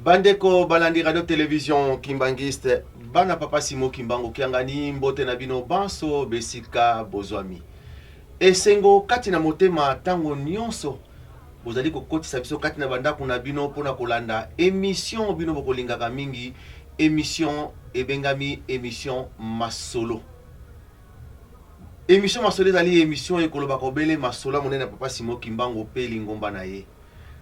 Bandeko balandi radio television Kimbanguiste, bana papa Simon Kimbangu Kiangani, mbote na bino banso besika bozwami. Esengo kati na motema tango nyonso bozali kokotisa biso kati na bandako na bino mpona kolanda emission bino bokolingaka mingi, emission ebengami emission masolo. Emission masolo ezali emission ekolobaka obele masolo ya monene ya papa Simon Kimbangu mpe lingomba na ye.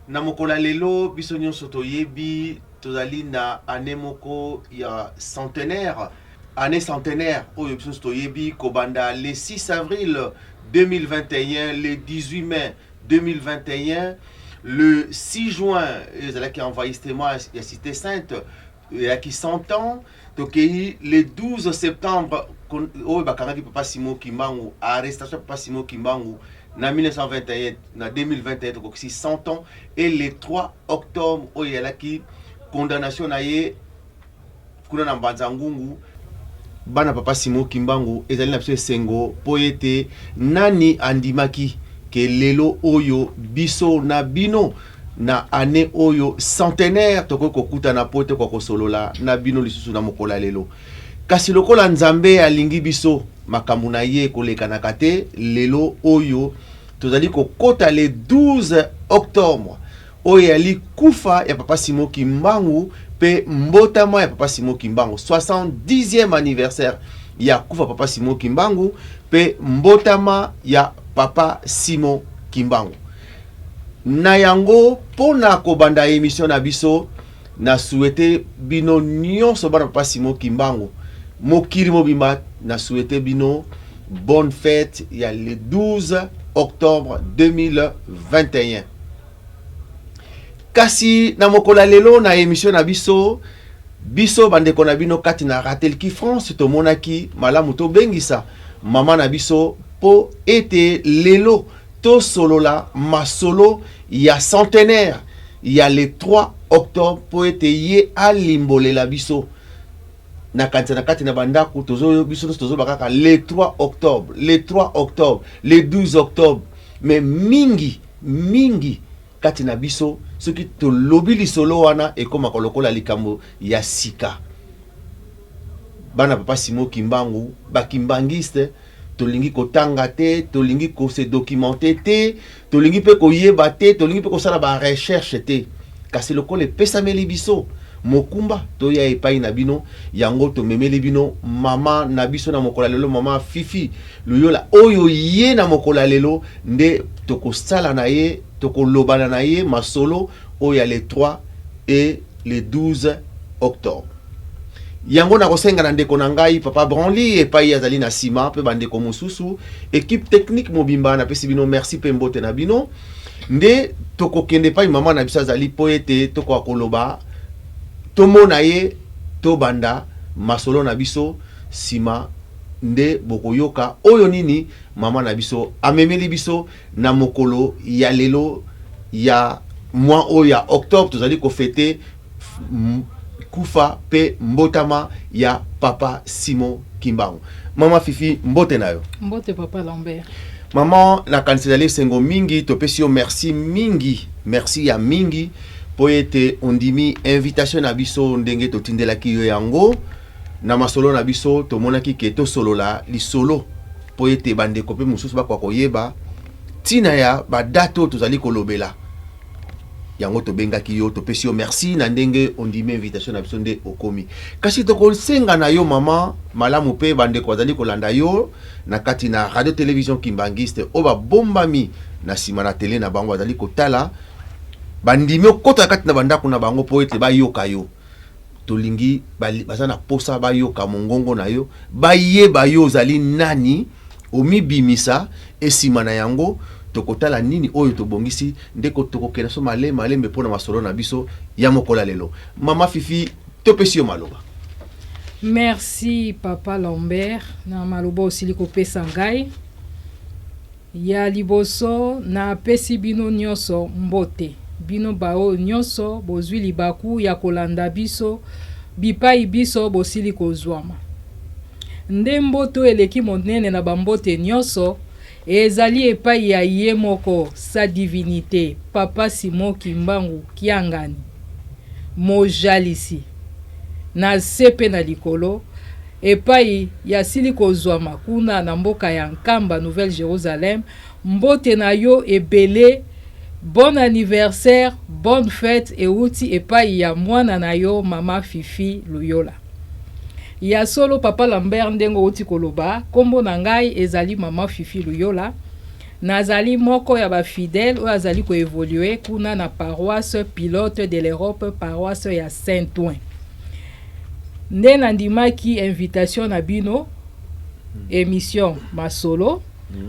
Na mokolo ya lelo biso nyonso toyebi tozali na annee moko ya centenaire, annee centenaire oyo biso nyonso toyebi kobanda le 6 avril 2021, le 18 mai 2021, le 6 juin ezalaki envahissement ya Cité Sainte eyaki 100 ans, tokei le 12 septembre oyo bakangaki papa Simon Kimbangu, arrestation ya papa Simon Kimbangu na 1921, na 2021 tokokisi 100 ans, et le 3 octobre oyo eyalaki condamnation na ye kuna na Mbanza Ngungu. Bana papa Simon Kimbangu, ezali na biso esengo mpo ete nani andimaki ke lelo oyo biso na bino na annee oyo centenaire tokoki kokutana mpo ete kwa kosolola na bino lisusu na mokolo ya lelo. Kasi lokola Nzambe alingi biso, makambo na ye ekolekanaka te, lelo oyo tozali kokota le 12 octobre oyo eyali kufa ya papa Simon Kimbangu pe mbotama ya papa Simon Kimbangu, 70e anniversaire ya kufa papa Simon Kimbangu pe mbotama ya papa Simon Kimbangu. Na yango pona kobanda emission na biso, na souhaite bino nyonso bana papa Simon Kimbangu mokili mobimba, na souhaite bino bonne fête ya le 12 octobre 2021. Kasi na mokolo ya lelo na emission na biso, biso bandeko na bino kati na Ratelki France tomonaki malamu tobengisa mama na biso po ete lelo tosolola masolo ya centenaire ya le 3 octobre po ete ye alimbolela biso. Nakanisa na kati na bandako tozo biso nyonso tozoba kaka le 3 octobre, le 3 octobre, le 12 octobre, mais mingi mingi kati na biso soki tolobi lisolo wana ekomaka lokola likambo ya sika. Bana papa Simon Kimbangu, ba kimbanguiste, tolingi kotanga te, tolingi ko se documenter te, tolingi mpe koyeba te, tolingi mpe kosala ba recherche te. Kasi lokola epesameli biso mokumba toya epai na bino, yango tomemeli bino mama na biso na mokolo ya lelo, mama Fifi Luyola, oyo ye na mokolo ya lelo nde tokosala na ye, tokolobana na ye masolo oyo ya le 3 et le 12 octobre. Yango nakosenga na ndeko na ngai papa Branly epai azali na sima pe bandeko mosusu, equipe technique mobimba, napesi bino merci pe mbote na bino. Nde tokokende epai mama na biso azali po ete tokoka koloba, tomona ye, tobanda masolo na biso sima nde bokoyoka oyo nini mama na biso amemeli biso na mokolo ya lelo ya mois oyo ya octobre tozali kofete kufa pe mbotama ya papa Simon Kimbangu. Mama Fifi, mbote na yo. Mbote papa Lambert. Maman, nakanisi ezali esengo mingi, topesi yo merci mingi, merci ya mingi po ete ondimi invitation na biso ndenge totindelaki yo yango. Na masolo na biso tomonaki ke tosolola lisolo po ete bandeko pe mosusu bakoka koyeba tina ya ba date oyo tozali kolobela. Yango tobengaki yo, topesi yo merci na ndenge ondimi invitation na biso nde okomi. Kasi tokosenga na yo mama malamu pe bandeko bazali kolanda yo na kati na radio television Kimbanguiste oyo babombami na sima na tele na bango bazali kotala, bandimi okota kati na bandako na bango po ete bayoka yo. Tolingi baza na posa bayoka mongongo na yo, bayeba yo ozali nani, omibimisa esima na yango tokotala nini oyo tobongisi ndeko tokokenda so malembe malembe mpo na masolo na biso ya mokolo ya lelo. Mama Fifi, topesi yo maloba. Merci papa Lambert na maloba osili kopesa ngai. Ya liboso, napesi bino nionso mbote, bino baoyo nionso bozwi libaku ya kolanda biso bipai biso bosili kozwama. Nde mbote oyo eleki monene na bambote nionso, ezali epai ya ye moko Sa Divinite Papa Simon Kimbangu Kiangani. Mojalisi na se mpe na likolo, epai yasili kozwama kuna na mboka ya Nkamba, Nouvelle Jerusalem, mbote na yo ebele, bon anniversaire, bonne fête euti epai ya mwana na yo mama Fifi Luyola. Ya solo, papa Lambert, ndenge outi koloba, nkombo na ngai ezali mama Fifi Luyola. Nazali moko ya bafidèle oyo azali koévoluer kuna na paroisse Pilote de l'Europe, paroisse ya Saint-Ouen. Nde nandimaki invitation na bino, émission Masolo,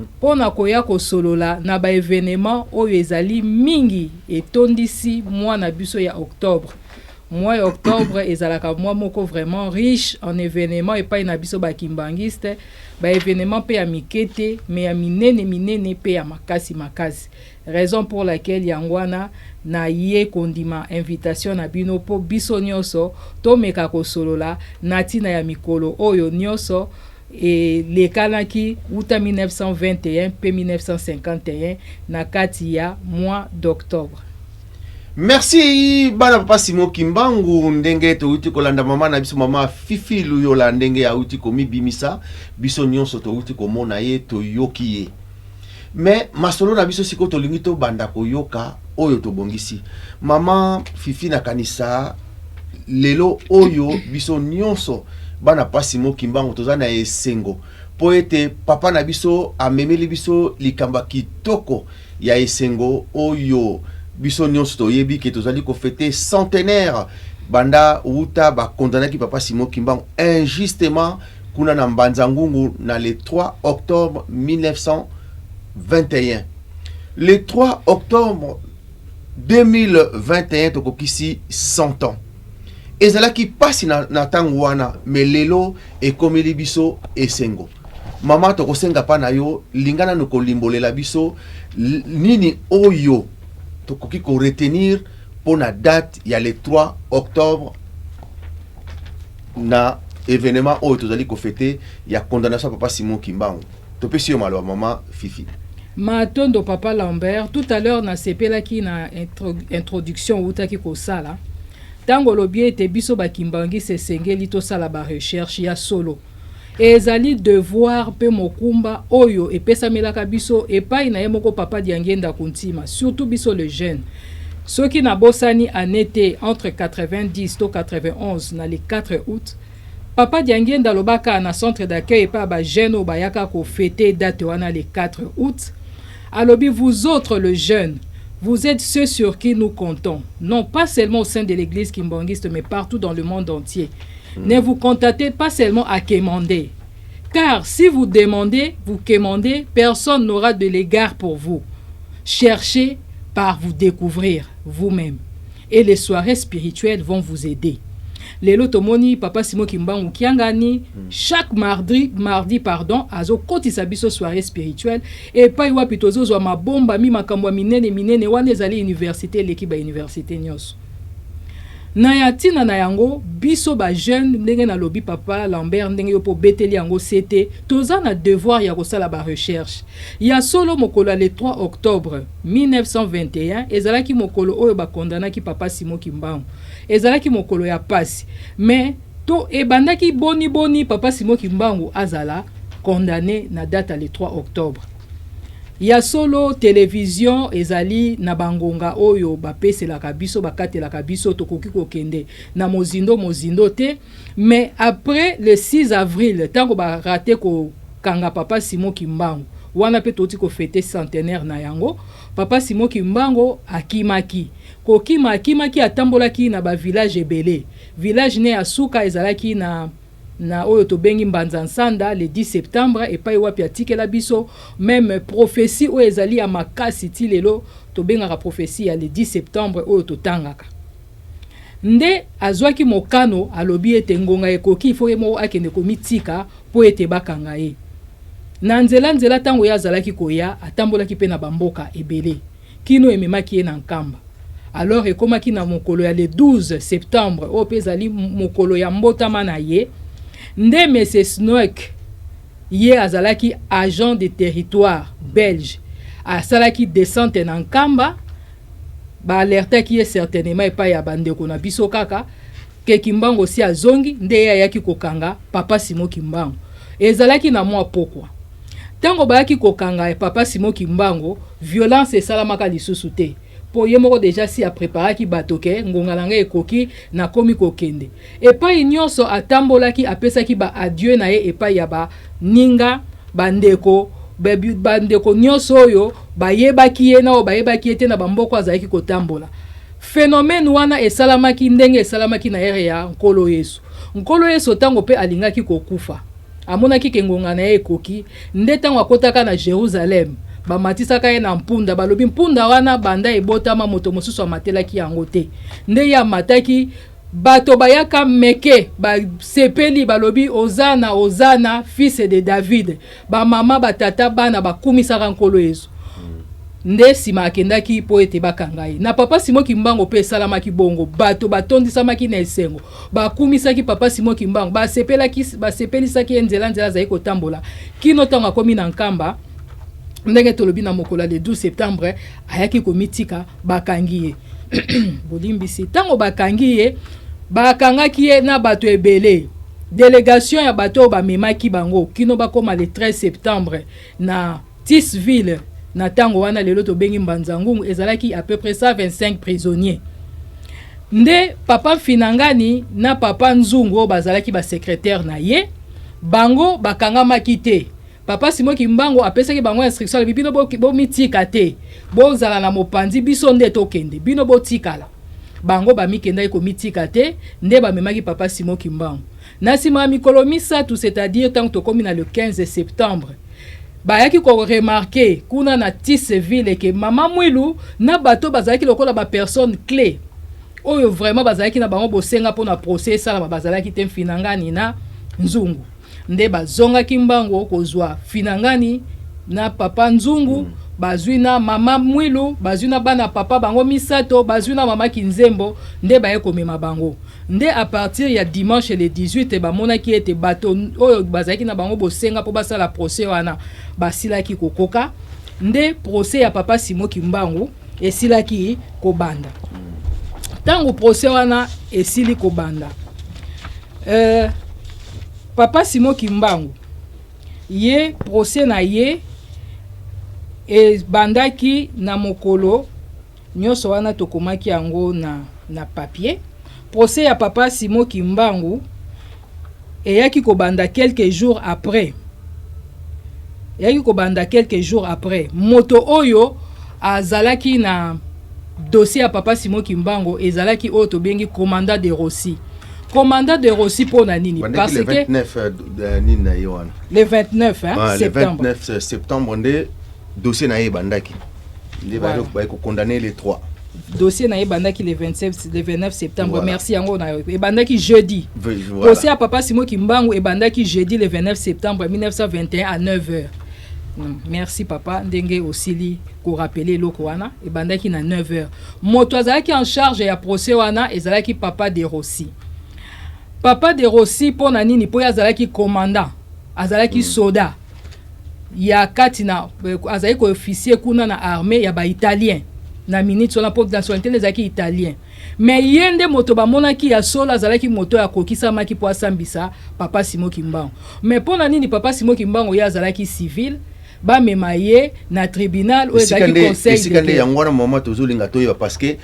mpo na koya kosolola na baévénement oyo ezali mingi etondisi mwa na biso ya octobre. Mois ya octobre ezalaka mois moko vraiment riche en événement epai na biso bakimbangiste, baévénement mpe ya mike te, mais ya minene minene mpe ya makasi makasi. Raison pour laquelle yango wana naye kondima invitation na bino, mpo biso nyonso tomeka kosolola na ntina ya mikolo oyo nyonso elekanaki wuta 1921 mpe 1951 na kati ya mois d'octobre. Merci bana papa Simon Kimbangu. Ndenge touti kolanda mama na biso, mama Fifi Luyola, ndenge auti komibimisa, biso nyonso touti komona ye, toyoki ye. Mais masolo na biso sikoyo, tolingi tobanda koyoka oyo tobongisi. Mama Fifi, nakanisa lelo oyo biso nyonso bana pa Simon Kimbangu toza na esengo mpo ete papa na biso amemeli biso likambo ya kitoko ya esengo oyo biso nyonso toyebi ke tozali kofêter centenaire banda wuta bakondanaki papa Simon Kimbangu injustement kuna na Mbanza Ngungu na le 3 octobre 1921. Le 3 octobre 2021, tokokisi 100 ans. Ezalaki mpasi na ntango wana, mais lelo ekomeli biso esengo. Mama, tokosenga mpa na yo, linga nanu kolimbolela biso nini oyo tokoki koretenir mpo na date ya le 3 octobre, na événement oyo tozali kofêter ya condamnation ya papa Simon Kimbangu. Topesi yo maloba, mama Fifi. Matondo, papa Lambert. Tout à l'heure nasepelaki na introduction outaki kosala, ntango olobi ete biso bakimbangisi esengeli tosala barecherche. Ya solo, ezali devoir mpe mokumba oyo epesamelaka biso epai na ye moko papa Diangenda Kuntima, surtout biso le jeune. Soki nabosani année te, entre 90 to 91, na le 4 août, papa Diangenda alobaka na centre d'accueil epai ya bajeune oyo bayaka kofêter date wana le 4 août, alobi: "Vous autres le jeune, vous êtes ceux sur qui nous comptons, non pas seulement au sein de l'église kimbanguiste, mais partout dans le monde entier. Ne vous contentez pas seulement à quémander, car si vous demandez, vous quémandez, personne n'aura de l'égard pour vous. Cherchez par vous découvrir vous-même et les soirées spirituelles vont vous aider." Lelo tomoni papa Simon Kimbangu Kiangani chaque mardi, mardi pardon, azokotisa biso soirée spirituelle epai wapi tozozwa mabombami, makambo ya minene minene. Wana ezali université eleki bauniversité nyonso. Na ya ntina na yango, biso bajeune, ndenge nalobi, papa Lambert, ndenge yo mpo obeteli yango se te, toza na devoir ya kosala barecherche. Ya solo, mokolo ya le 3 octobre 1921 ezalaki mokolo oyo bakondanaki papa Simon Kimbangu. Ezalaki mokolo ya pasi, mais to ebandaki boni boni papa Simon Kimbangu azala condamné na date ya le 3 octobre? Ya solo, télévision ezali na bangonga oyo bapeselaka biso, bakatelaka biso, tokoki kokende na mozindo mozindo te. Mais après le 6 avril, ntango barater kokanga papa Simon Kimbangu wana, mpe touti kofêter centenaire na yango, papa Simon Kimbangu akimaki. Kokima akimaki, atambolaki na bavillage ebele. Village ne ya suka ezalaki na oyo tobengi Mbanza Nsanda, le 10 septembre, epai wapi atikela biso même prophétie oyo ezali ya makasi ti lelo, tobengaka prophétie ya le 10 septembre oyo totangaka. Nde azwaki mokano, alobi ete ngonga ekoki, ifo ye moko akende komitika mpo ete bakanga ye na nzela. Nzela, ntango ye azalaki koya, atambolaki mpe na bamboka ebele kino ememaki ye na Nkamba. Alors ekomaki na mokolo ya le 12 septembre, oyo mpe ezali mokolo ya mbotama na ye, nde Mese Snoek, ye azalaki agent de territoire belge, asalaki descente na Nkamba. Baalertaki ye certainement epai ya bandeko na biso kaka ke Kimbangu si azongi. Nde ye ayaki kokanga papa Simon Kimbangu. Ezalaki na mwa pokwa ntango bayaki kokanga papa Simon Kimbangu. Violence esalamaka lisusu te, mpo ye moko déjà si apreparaki bato ke ngonga na ngai ekoki, nakomi kokende. Epai nyonso atambolaki, apesaki baadieu na ye epai ya baninga, bandeko, bandeko nyonso oyo bayebaki ye na oyo bayebaki ye te na bamboka azalaki kotambola. Phénomène wana esalamaki ndenge esalamaki na ère ya Nkolo Yesu. Nkolo Yesu, ntango mpe alingaki kokufa, amonaki ke ngonga na ye ekoki. Nde ntango akotaka na Jérusalem, bamatisaka ye na mpunda. Balobi mpunda wana, banda ebotama, moto mosusu amatelaki yango te. Nde ye amataki, bato bayaka meke, basepeli, balobi: "Ozana, ozana, fils de David." Bamama, batata, bana bakumisaka Nkolo Yesu. Nde nsima akendaki mpo ete bakanga ye. Na papa Simon Kimbangu mpe esalamaki bongo. Bato batondisamaki na esengo, bakumisaki papa Simon Kimbangu, basepelaki, basepelisaki ye nzela nzela azali kotambola, kino ntango akomi na Nkamba. Ndenge tolobi, na mokolo ya le 12 septembre, ayaki komitika, bakangi ye. Bolimbisi. Ntango bakangi ye, bakangaki ye na bato ebele. Délégation ya bato oyo bamemaki bango kino bakóma le 13 septembre na Thysville, na ntango wana lelo tobengi Mbanza-Ngungu, ezalaki à peu près 125 prisonniers. Nde papa Mfinangani na papa Nzungu, oyo bazalaki basecrétaire na ye, bango bakangamaki te. Papa Simon Kimbangu apesaki bango instruction, alobi: "Bino bomitika te, bozala na mopanzi, biso nde tokende, bino botikala." Bango bamikendaki komitika te. Nde bamemaki papa Simon Kimbangu. Na nsima ya mikolo 3, c'est-à-dire ntango tokómi na le 15 septembre, bayaki koremarquer kuna na Thysville ke mama Mwilu na bato bazalaki lokola bapersone clé oyo vraiment bazalaki na bango bosenga mpona procès esalama, bazalaki te, Mfinangani na Nzungu. Nde bazongaki mbango kozwa Finangani na papa Nzungu. Bazwi na mama Mwilu, bazwi na bana papa bango misato, bazwi na mama Kinzembo. Nde baye komema bango. Nde à partir ya dimanche le 18, bamonaki ete bato oyo bazalaki na bango bosenga mpo basala procès wana basilaki kokoka. Nde procès ya papa Simon Kimbangu esilaki kobanda. Ntango procès wana esili kobanda, papa Simon Kimbangu, ye procès na ye ebandaki na mokolo nyonso wana tokomaki yango na papier. Procès ya papa Simon Kimbangu eyaki kobanda quelques jours après, eyaki kobanda quelques jours après. Moto oyo azalaki na dossier ya papa Simon Kimbangu ezalaki oyo tobengi commandant de Rossi. Commandant de Rossi, mpo na nini? Parce que 29 nini na ye wana? Le 29, hein, ah, septembre. Le 29 septembre nde dossier na ye ebandaki, nde baye kokondamner les trois. Dossier na ye ebandaki le 27, le 29 septembre. Voilà. Merci. Yango na ebandaki jeudi. Voilà. Procès ya papa Simon Kimbangu ebandaki jeudi le 29 septembre 1921 à 9 heures. Merci papa, ndenge osili korappeler eloko wana. Ebandaki na 9 heures. Moto azalaki en charge ya procès wana ezalaki papa de Rossi. Papa de Rossi, mpo na nini? Mpo ye azalaki commandant, azalaki soda ya kati na, azalaki koofficier kuna na armée ya baitalien na minute wana, mpo nationalité nde ezalaki italien. Mais ye nde moto bamonaki ya solo azalaki moto oyo akokisamaki mpo asambisa papa Simon Kimbangu. Mais mpo na nini papa Simon Kimbangu, ye azalaki civil, bamema ye na tribunal oyo ezalaki conseil? Esika nde yango wana, mama, tozolinga toyeba, parce que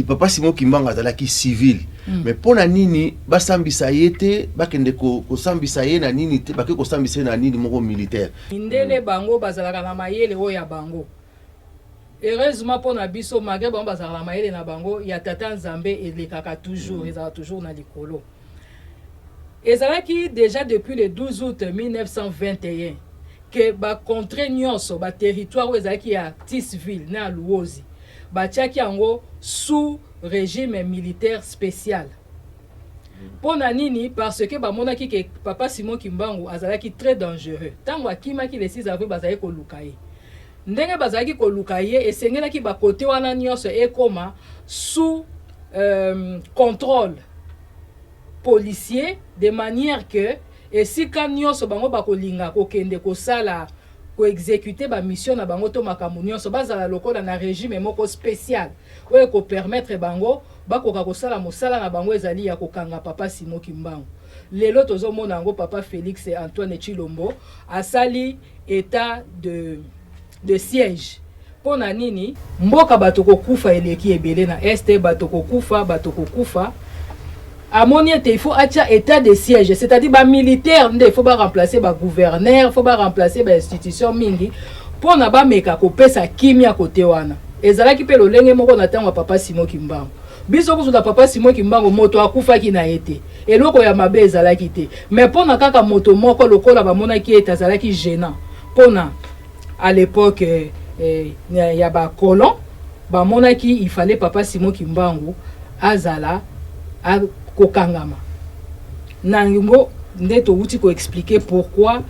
papa Simon Kimbangu azalaki civil. Mais mpo na nini basambisa ye te, bakende kosambisa ye na nini te, bake kosambisa ye na nini moko militaire? Mindele bango bazalaka na mayele oyo ya bango. Heureusement mpo na biso, malgré bango bazalaka na mayele na bango, ya tata Nzambe elekaka toujours, ezalaka toujours na likolo. Ezalaki déjà depuis le 12 août 1921 ke bacontrée nyonso, baterritoire oyo ezalaki ya Thysville na ya Luozi, batiaki yango sous régime militaire spécial. Mpo na nini? Parce que bamonaki ke papa Simon Kimbangu azalaki très dangereux. Ntango akimaki le 6 avril, bazalaki koluka ye. Ndenge bazalaki koluka ye, esengelaki bakote wana nyonso ekóma sous contrôle policier, de manière que esika nyonso bango bakolinga kokende kosala Koexécuter bamission na bango to makambo nyonso, bazala lokola na régime moko spécial oyo ekopermettre bango bakoka kosala mosala na bango, ezali ya kokanga papa Simon Kimbangu. Lelo tozomona yango, papa Félix Antoine Tshilombo asali état de siège. Mpo na nini? Mboka bato kokufa eleki ebele na Est, bato kokufa, bato kokufa. Amoni ete il faut atia état de siège, c'est-à-dire bamilitaire nde il faut baremplacer bagouverneur, faut baremplacer bainstitution mingi mpo na bameka kopesa kimia kote wana. Ezalaki mpe lolenge moko na ntango ya papa Simon Kimbangu. Biso kutu na papa Simon Kimbangu, moto akufaki na ye te, eloko ya mabe ezalaki te, mais mpo na kaka moto moko lokola bamonaki ete azalaki gênant mpona à l'époque ya bacolon, bamonaki il fallait papa Simon Kimbangu azala kokangama. Na yango nde towuti koexpliquer pourquoi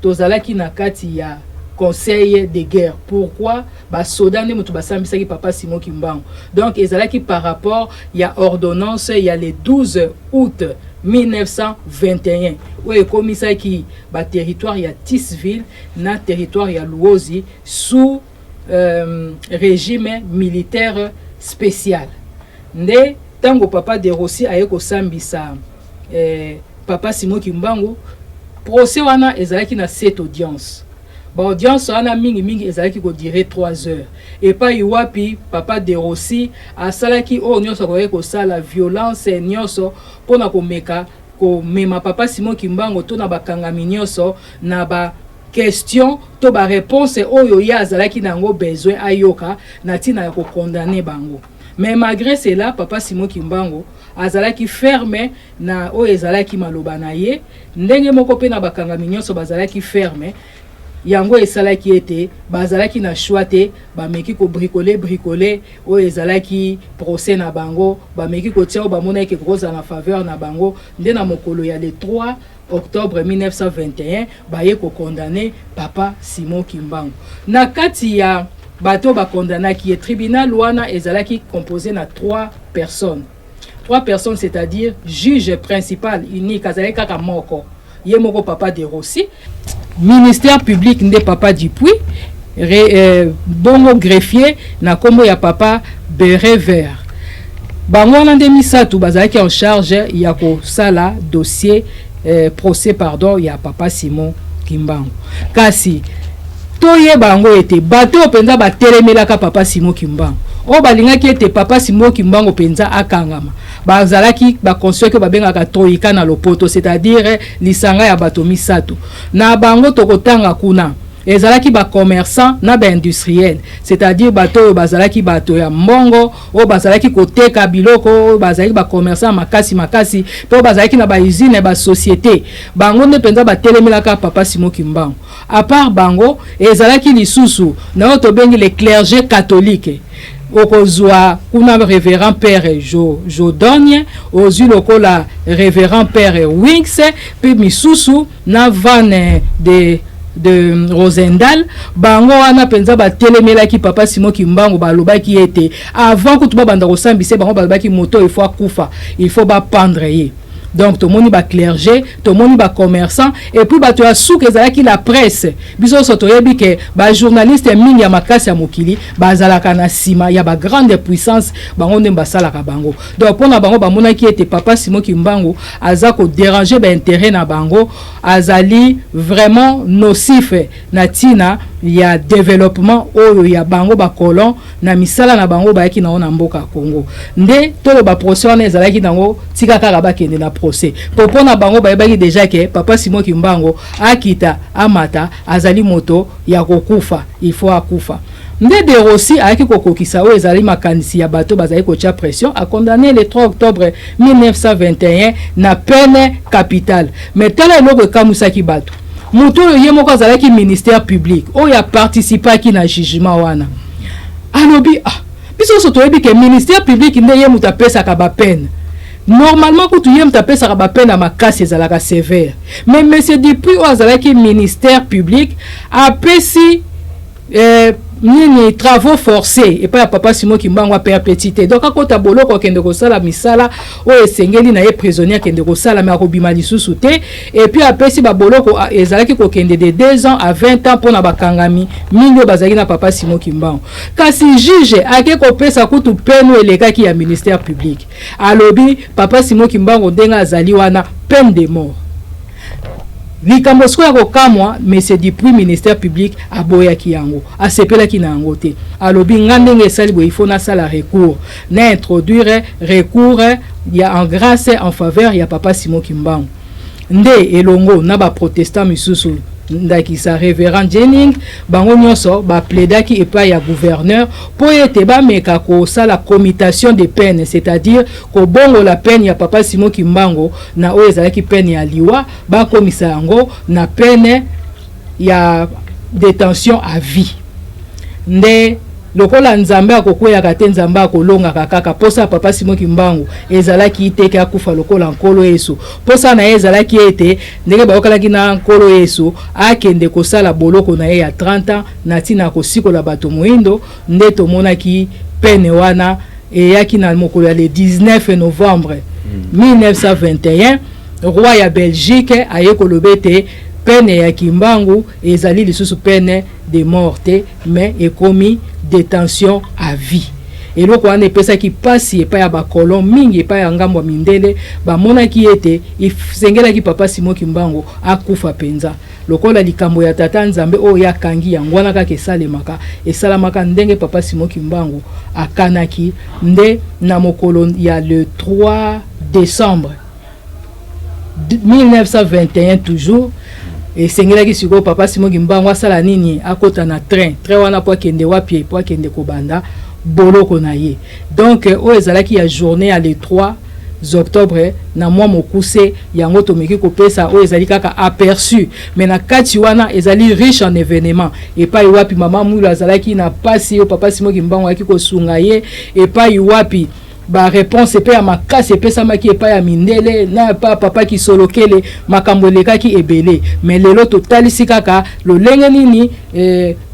tozalaki na kati ya conseil de guerre, pourquoi basoda nde moto basambisaki papa Simon Kimbangu. Donc ezalaki par rapport ya ordonnance ya le 12 août 1921 oyo ekomisaki baterritoire ya Thysville na territoire ya Luozi sous régime militaire spécial. Nde ntango papa de Rossi aye kosambisa papa Simon Kimbangu, procès wana ezalaki na sept audience. Baaudience wana mingimingi ezalaki kodurer 3 heures, epai wapi papa de Rossi asalaki oyo nyonso akokaki kosala, violence nyonso mpona komeka komema papa Simon Kimbangu to na bakangami nyonso na ba question to baréponse oyo ye azalaki na yango besoin ayoka na ntina ya kocondamner bango. Mais malgré cela, papa Simon Kimbangu azalaki ferme na oyo ezalaki maloba na ye, ndenge moko mpe na bakangami nyonso bazalaki ferme. Yango esalaki ete bazalaki na choix te, bameki kobricoler bricoler oyo ezalaki procès na bango, bameki kotia oyo bamonaki ekozala na faveur na bango. Nde na mokolo ya le 3 octobre 1921 baye kocondamner papa Simon Kimbangu. Na kati ya bato bacondamnaki ye, tribunal wana ezalaki composé na trois personnes, trois personnes, c'est-à-dire juge principal unique azalaki kaka moko, ye moko papa de Rossi, ministère public nde papa Dupuis, bongo greffier na nkombo ya papa Berever. Bango wana nde misato bazalaki en charge ya kosala dossier, procès pardon, ya papa Simon Kimbangu. Kasi toyeba yango ete bato oyo mpenza batelemelaka papa Simon Kimbangu, oyo balingaki ete papa Simon Kimbangu mpenza akangama, bazalaki baconstituaki oyo babengaka troïka na lopoto, c'est-à-dire lisanga ya bato misato. Na bango tokotanga kuna ezalaki bacommerçant na baindustriel, c'est-à-dire bato oyo bazalaki bato ya mbongo, oyo bazalaki koteka biloko, oyo bazalaki bacommerçant makasi makasi mpe oyo bazalaki na bausine, basociété. Bango nde mpenza batelemelaka papa Simon Kimbangu. À part bango, ezalaki lisusu na oyo tobengi le clergé catholique. Okozwa kuna révérend père Jodogne, ozwi lokola révérend père Wings mpe misusu na Van de Rosendal. Bango wana mpenza batelemelaki papa Simon Kimbangu. Balobaki ete avant kutu babanda kosambisa bango, balobaki moto il faut akufa, il faut bapendre ye. Donc tomoni baclergé, tomoni bacommerçant, et puis bato ya suka ezalaki la presse. Biso nyonso toyebi ke bajournaliste mingi ya makasi ya mokili bazalaka na nsima ya bagrande puissance, bango nde basalaka bango. Donc mpona bango, bamonaki ete papa Simon Kimbangu aza kodéranger baintérêt na bango, azali vraiment nocif na ntina ya développement oyo ya bango bacolon na misala na bango bayaki nango na mboka ya Congo. Nde toloba procès wana ezalaki nango, tika kaka bakende na procès, po mpo na bango bayebaki déjà ke papa Simon Kimbangu akita amata azali moto ya kokufa, il faut akufa. Nde de Rossi ayaki kokokisa oyo ezali makanisi ya bato bazali kotia pression, acondamné le 3 octobre 1921 na peine capitale. Mais tala eloko ekamwisaki bato: moto oyo ye moko azalaki ministère public, oyo aparticipaki na jugement wana, alobi: "Ah, biso nyonso toyebi ke ministère public nde ye moto apesaka bapeine. Normalement kutu ye moto apesaka bapeine ya makasi, ezalaka sévère. Mais monsieur Dupuis oyo azalaki ministère public apesi Nini, travaux forcés epai ya papa Simon Kimbangu a perpétuité. Donc akota boloko, akende kosala misala oyo esengeli na ye prisonnier akende kosala, mais akobima lisusu te. Et puis apesi baboloko ezalaki kokende de 2 ans à 20 ans mpona bakangami mingi oyo bazalaki na papa Simon Kimbangu. Kasi juge ake kopesa kutu peine oyo elekaki ya ministère public. Alobi papa Simon Kimbangu ndenge azali wana, peine de mort. Likambo sikoyo ya kokamwa, monsieur Dupuis, ministère public, aboyaki yango, asepelaki na yango te. Alobi: "Nga ndenge esali boye, ifo nasala recours, na introduire recours ya en grâce en faveur ya papa Simon Kimbangu." Nde elongo na baprotestant misusu, ndakisa révérend Jennings, bango nyonso baplaidaki epai ya gouverneur mpo ete bameka kosala commutation de peine, c'est-à-dire kobongola peine ya papa Simon Kimbangu na oyo ezalaki peine ya liwa, bakomisa yango na peine ya détention à vie. Nde lokola Nzambe akokweyaka te, Nzambe akolongaka kaka. Posa ya papa Simon Kimbangu ezalaki teke akufa lokola Nkolo Yesu. Posa na ye ezalaki ete ndenge bayokalaki na Nkolo Yesu, akende kosala boloko na ye ya 30 ans na ntina ya kosikola bato moyindo. Nde tomonaki peine wana eyaki na mokolo ya le 19 novembre 1921. Roi ya Belgique aye koloba ete peine ya Kimbangu ezali lisusu peine de mort te, mais ekomi détention à vie. Eloko wana epesaki mpasi epai ya bacolon mingi, epai ya ngambo ya mindele. Bamonaki ete esengelaki papa Simon Kimbangu akufa mpenza. Lokola likambo ya tata Nzambe oyo akangi yango wana kaka esalemaka, esalamaka ndenge papa Simon Kimbangu akanaki. Nde na mokolo ya le 3 décembre 1921 toujours, esengelaki sikoyo papa Simon Kimbangu asala nini? Akota na train. Train wana mpo akende wapi? Mpo akende kobanda boloko na ye. Donc oyo ezalaki ya journée ya le 3 octobre. Na mwa mokuse yango tomeki kopesa oyo ezali kaka aperçu, mais na kati wana ezali riche en événement, epai wapi mama Mwilu azalaki na pasi oyo papa Simon Kimbangu ayaki kosunga ye, epai wapi baréponse mpe ya makasi epesamaki epai ya mindele na epai papa Kisolokele. Makambo elekaki ebele, mais lelo totalisi kaka lolenge nini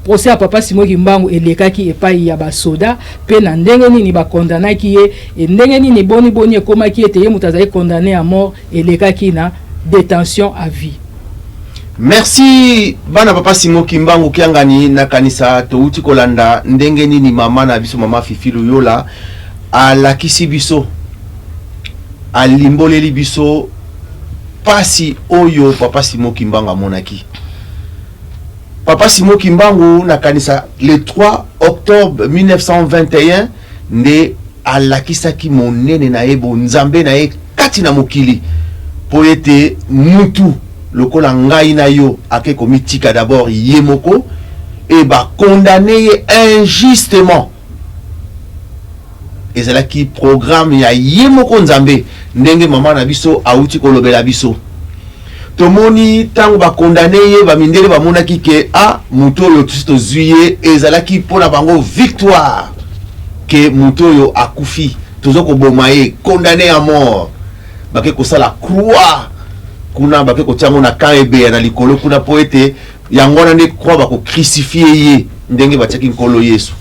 procès ya papa Simon Kimbangu elekaki epai ya basoda, mpe na ndenge nini bakondanaki ye, e ndenge nini boni boni ekomaki ete ye moto azali condamné à mort elekaki na détention à vie. Merci bana papa Simon Kimbangu Kiangani. Nakanisa touti kolanda ndenge nini mama na biso, mama Fifi Luyola, alakisi biso, alimboleli biso pasi oyo papa Simon Kimbangu amonaki. Papa Simon Kimbangu, nakanisa le 3 octobre 1921 nde alakisaki monene na ye, bonzambe na ye kati na mokili, mpo ete mutu lokola ngai na yo ake komitika d'abord ye moko e bakondane ye injustement. Ezalaki programme ya ye moko Nzambe, ndenge mama na biso awuti kolobela biso. Tomoni ntango bakondane ye, bamindele bamonaki ke a moto oyo tosi tozwi ye. Ezalaki mpona bango victoire ke moto oyo akufi, toza koboma ye, condamné à mort. Bake kosala croix kuna, bake kotia yango na camp Ebeya na likolo kuna, mpo ete yango wana nde croix bakocrucifie ye ndenge batiaki Nkolo Yesu.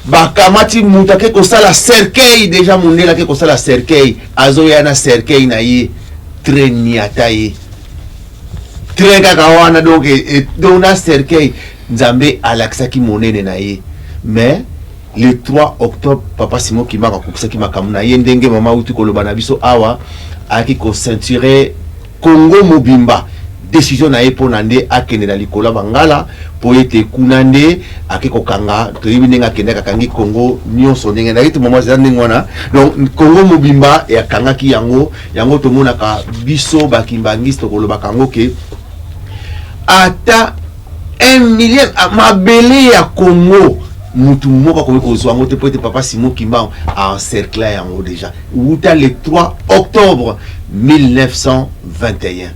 Bakamati moto ake kosala cercueil déjà, mondele ake kosala cercueil, azoya na cercueil na ye, train niata ye, train kaka wana. Donc donc na cercueil, Nzambe alakisaki monene na ye. Mais le 3 octobre, papa Simon Kimbangu akokisaki makambo na ye ndenge mama auti koloba na biso awa. Ayaki koceinturer Congo mobimba, décision na ye mpona nde akende na likolo ya bangala, mpo ete kuna nde ake kokanga. Toyebi ndenge akendaki, akangi Congo nyonso ndenge nayebi te mama eza ndenge wana. Donc Congo mobimba akangaki yango. Yango tomonaka biso bakimbangisi, tokolobaka yango ke ata 1 million mabele ya Congo, mutu moko akoki kozwa yango te, mpo ete papa Simon Kimbangu aencercla yango déjà wuta le 3 octobre 1921.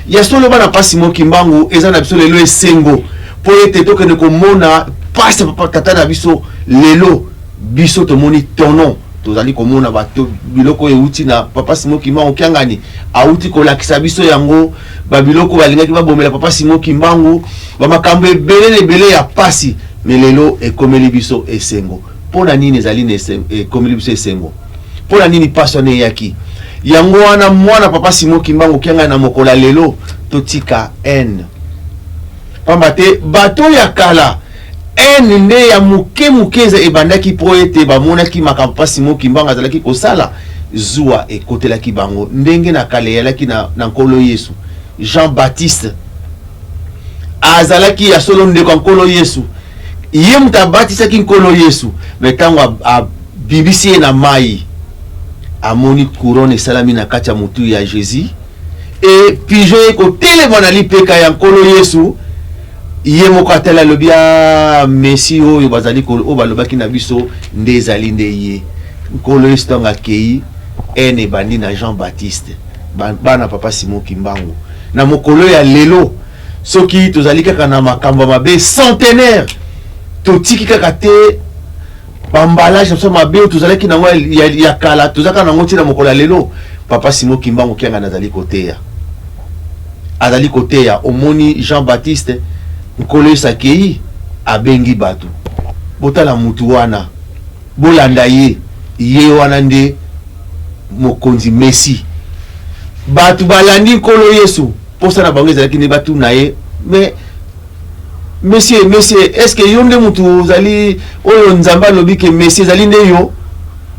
Ya solo, bana pa Simon Kimbangu, eza na biso lelo esengo mpo ete tokende komona pasi ya papa tata na biso. Lelo biso tomoni tonon, tozali komona bato biloko oyo euti na papa Simon Kimbangu Kiangani, auti kolakisa biso yango, babiloko balingaki babomela papa Simon Kimbangu, bamakambo ebele na ebele ya pasi. Mais lelo ekomeli biso esengo. Mpo na nini ezali na esengo, ekomeli biso esengo? Mpo na nini pasi wana eyaki? Yango wana mwana papa Simon Kimbangu Kiangani na mokolo ya lelo totika haine. Pamba te bato ya kala haine nde ya moke moke ebandaki mpo ete bamonaki makambo papa Simon Kimbangu azalaki kosala, zuwa ekotelaki bango ndenge na kala eyalaki na Nkolo Yesu. Jean Baptiste azalaki ya solo ndeko ya Nkolo Yesu, ye moto abatisaki Nkolo Yesu, me ntango abimisi ye na mai, amoni couronne esalami na kati ya motu ya Jésus e pigeon ye kotelema na lipeka ya Nkolo Yesu. Ye moko atali, alobi: "A Messie oyo bazali oyo balobaki na biso nde ezali nde ye." Nkolo Yesu ntango akei, haine ebandi na Jean Baptiste. Bana papa Simon Kimbangu, na mokolo ya lelo, soki tozali kaka na makambo ya mabe centenaire, totiki kaka te bamballage na biso mabe oyo tozalaki nango ya kala, tozalaka nango ntina mokolo ya lelo. Papa Simon Kimbangu Kiangani azali koteya, azali koteya. Omoni Jean Baptiste, Nkolo Yesu akei, abengi bato: "Botala mutu wana, bolanda ye, ye wana nde mokonzi Messie." Bato balandi Nkolo Yesu. Mposa na bango ezalaki nde batuna ye: "Mais monsieur, monsieur, est ce que yo nde mutu ozali oyo Nzambe alobi ke Messie ezali nde yo?"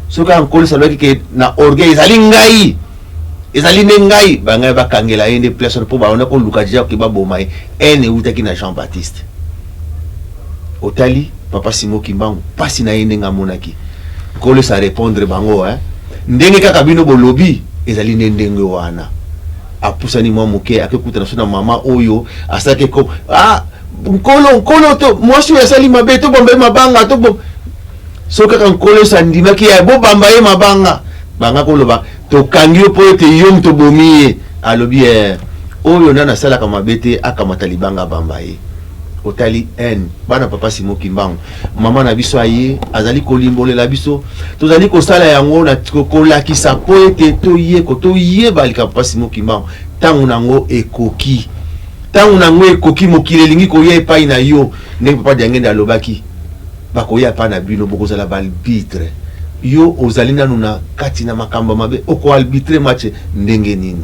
Soki Nkolo Yesu alobaki ke na orgueil: "Ezali ngai, ezali nde ngai," bangai bakangela ye nde place wana mpo baona koluka deja ke baboma ye. Haine eutaki na Jean Baptiste. Otali papa Simon Kimbangu, mpasi na ye ndenge amonaki Nkolo Yesu arépondre bango, hein? "Ndenge kaka bino bolobi, ezali nde ndenge wana." Apusani mwa moke, akekutana so na mama oyo asalaki ko: "Ah, Nkolo, Nkolo, to mwasi oyo asali mabe, tobamba ye mabanga?" To so kaka Nkolo Yesu andimaki ya bobamba ye mabanga, banga koloba: "Tokangi yo mpo ete yo moto obomi ye." Alobi: "Eh, oyo nani asalaka mabe te, akamata libanga, bamba ye." Otali haine. Bana papa Simon Kimbangu, mama na biso aye, azali kolimbolela biso. Tozali kosala yango na kolakisa mpo ete toyeko toyeba likambo papa Simon Kimbangu. Ntango nango ekoki, ntango nango ekoki, mokili elingi koya epai na yo. Ndenge papa Diangende alobaki, bakoya epai na bino, bokozala baarbitre. Yo ozali nanu na kati na makambo mabe, okoarbitrer match ndenge nini?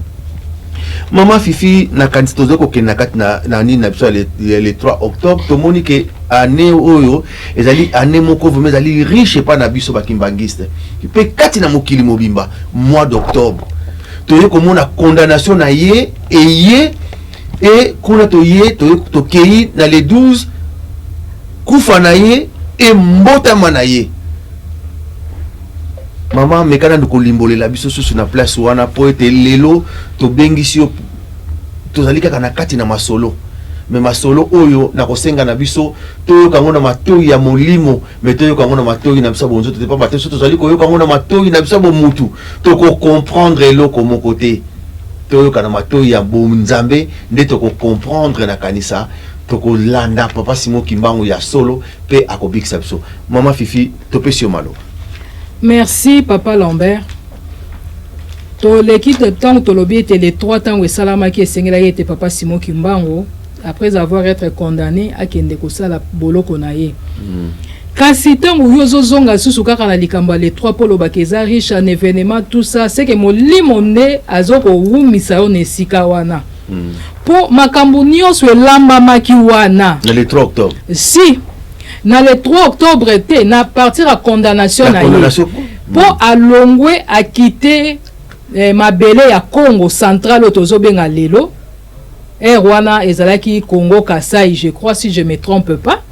Mama Fifi, nakanisi tozali kokende na kati na nini na biso ya le 3 octobre. Tomoni ke année oyo ezali année moko vraiment ezali riche epai na biso bakimbangiste mpe kati na mokili mobimba. Mois d'octobre, toye komona condamnation na ye eye e kuna, toye tokei na le 12, kufa na ye e mbotama na ye. Mama, meka nanu kolimbolela biso susu na place wana, mpo ete lelo tobengisi yo, tozali kaka na kati na masolo. Me masolo oyo nakosenga na biso toyoka yango na matoi ya molimo, me toyoka yango na matoi na biso ya bonzoto te, pamba te so tozali koyoka yango na matoi na biso ya bomutu, tokocomprendre eloko moko te. Toyoka na matoi ya bonzambe nde tokocomprendre. Na kanisa tokolanda papa Simon Kimbangu ya solo mpe akobikisa biso. Mama Fifi, topesi yo maloba. Merci, papa Lambert. Toleki ntango tolobi ete le 3, ntango esalamaki, esengelaki ete papa Simon Kimbangu, après avoir être condamné, akende kosala boloko na ye. Kasi ntango yo ozozonga lisusu kaka na likambo ya le 3 mpo olobaka eza riche en événement, tout ça, c'est que molimo nde azokowumisa yo na esika wana, mpo makambo nyonso elambamaki wana. Na le 3 octobre. Si na le 3 octobre te, na partir ya condamnation na ye, mpo alongwe, akite mabele ya Congo Central oyo tozobenga lelo. Ere wana ezalaki Congo Kasai, je crois, si je me trompe pas.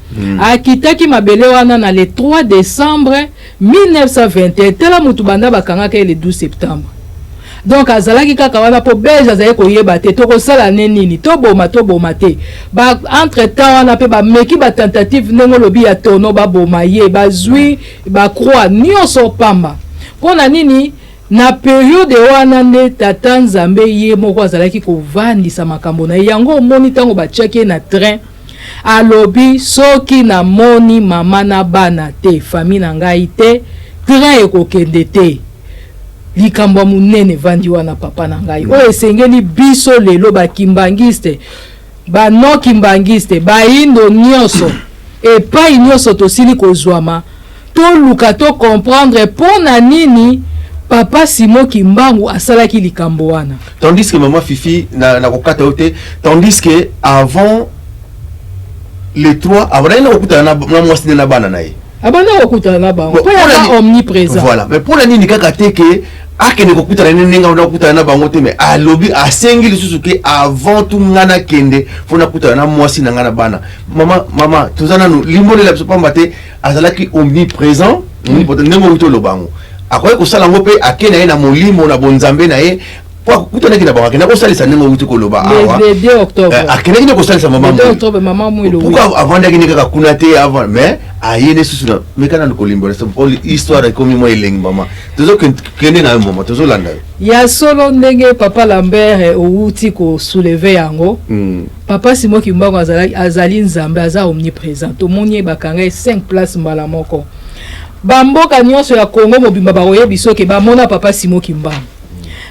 Akitaki mabele wana na le 3 décembre 1921. Tala motu banda bakangaka ye le 12 septembre, donc azalaki kaka wana mpo Belge azali koyeba te tokosala ne nini, toboma, toboma te. Ba entre temps wana mpe bameki batentative, ndenge olobi ya tono, baboma ye, bazwi bacroix nyonso pamba. Mpo na nini? Na période wana nde tata Nzambe ye moko azalaki kovandisa makambo na ye. Yango omoni, ntango batiaki ye na train, alobi: "Soki namoni mama na bana te, famille na ngai te, train ekokende te." Likambo ya monene evandi wana, papa na ngai, oyo esengeli biso lelo bakimbangiste, banokimbangiste, bayindo nyonso. Epai nyonso tosili kozwama, toluka to comprendre mpo na nini Papa Simon Kimbangu asalaki likambo wana. Tandis que Maman Fifi na kokata yo te, tandis que avant les trois abandaki na kokutana na mwasi nde na bana na ye. Abanda kokutana na bango mpo aza omniprésent. Voilà, mais mpo na nini kaka te ke akende kokutana ne ndenge abanda kokutana na bango te? Mais alobi, asengi lisusu ke avant tout nga nakende, fo nakutana na mwasi na nga na bana. Mama, mama, toza nanu, limbolela biso, pamba te azalaki omniprésent, omnipotent, ndenge outi oloba yango. Akoki kosala yango mpe ake na ye na molimo na bonzambe na ye, po akutanaki na bango, akenda kosalisa ndenge outi koloba awa. Le 2 octobre. Akendaki nde kosalisa mama. Le 2 octobre, mama Mwilu, oui. Pourquoi avandaki nde kaka kuna te avant? Mais aye ne susu na meka nanu kolimbola po histoire ekomi mwa elengi. Mama, tozokende na yo, mama, tozolanda yo. Ya solo, ndenge Papa Lambert outi kosoulever yango, Papa Simon Kimbangu azali, azali Nzambe, aza omniprésent. Tomoni ye, bakanga ye 5 place mbala moko. Bamboka nyonso ya Congo mobimba bakoyebi soki bamona Papa Simon Kimbangu.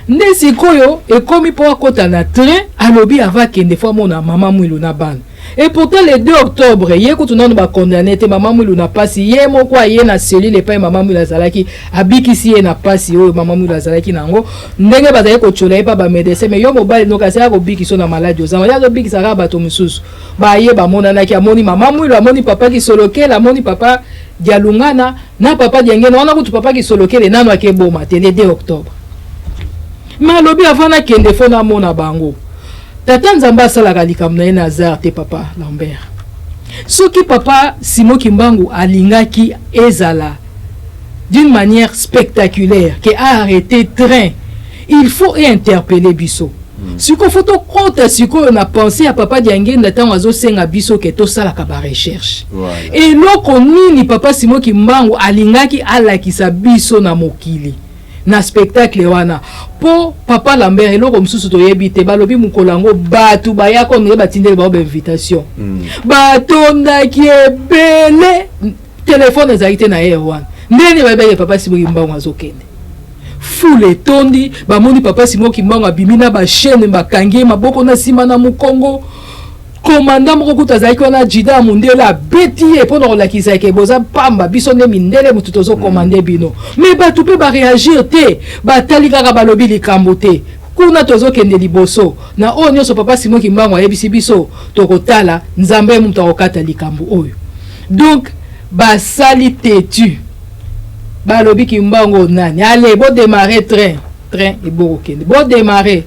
Nde sikoyo ekomi mpo akɔta na train, alobi ava akende, fo amona mama Mwilu na bana. Et pourtant le 2 octobre, ye kutu nanu bakondamner te. Mama Mwilu na pasi, ye moko aye na cellule epai mama Mwilu azalaki, abikisi ye na pasi oyo mama Mwilu azalaki nango, ndenge bazali kotiola ye mpa bamédecin. Mais yo mobali noki asala kobikisa na maladi ozanga, ye azobikisa kaka bato mosusu. Baye bamonanaki, amoni mama Mwilu, amoni Papa Kisolokele, amoni Papa Dialungana na Papa Diangene. Wana kutu Papa Kisolokele nano akeboma te le 2 octobre. Mais alobi avant nakende, fo namona bango. Tata Nzambe asalaka likambo na ye na hasard te, Papa Lambert. Soki Papa Simon Kimbangu alingaki ezala d'une manière spectaculaire ke aarrêter train, il faut interpeller biso. Sikoyo fo tokɔta sikoyo na pensée ya Papa Diangenda ntango azosenga biso ke tosalaka barecherche. Eloko nini Papa Simon Kimbangu alingaki alakisa biso na mokili na spectacle wana? Mpo Papa Lambert, eloko mosusu toyebi te. Balobi mokolo yango bato bayaka ondenge batindeli bango bainvitation, batondaki ebele. Telefone ezalaki te na heure wana. Ndenge bayebaki Papa Simon Kimbangu azokende, foule etondi. Bamoni Papa Simon Kimbangu abimi na bachaîne, bakangi ye maboko na nsima na mokongo. Komanda moko kutu azalaki wana, jida ya mondele, abeti ye mpona kolakisa ke boza pamba, biso nde mindele motu tozokomande bino. Mais bato mpe baréagir te, batali kaka, balobi likambo te. Kuna tozokende liboso na oyo nyonso Papa Simon Kimbangu ayebisi biso, tokotala Nzambe ye moto akokata likambo oyo. Donc basali tetu, balobi Kimbangu nani? Ale, bodémarrer train, train ebokokende, bodémarrer.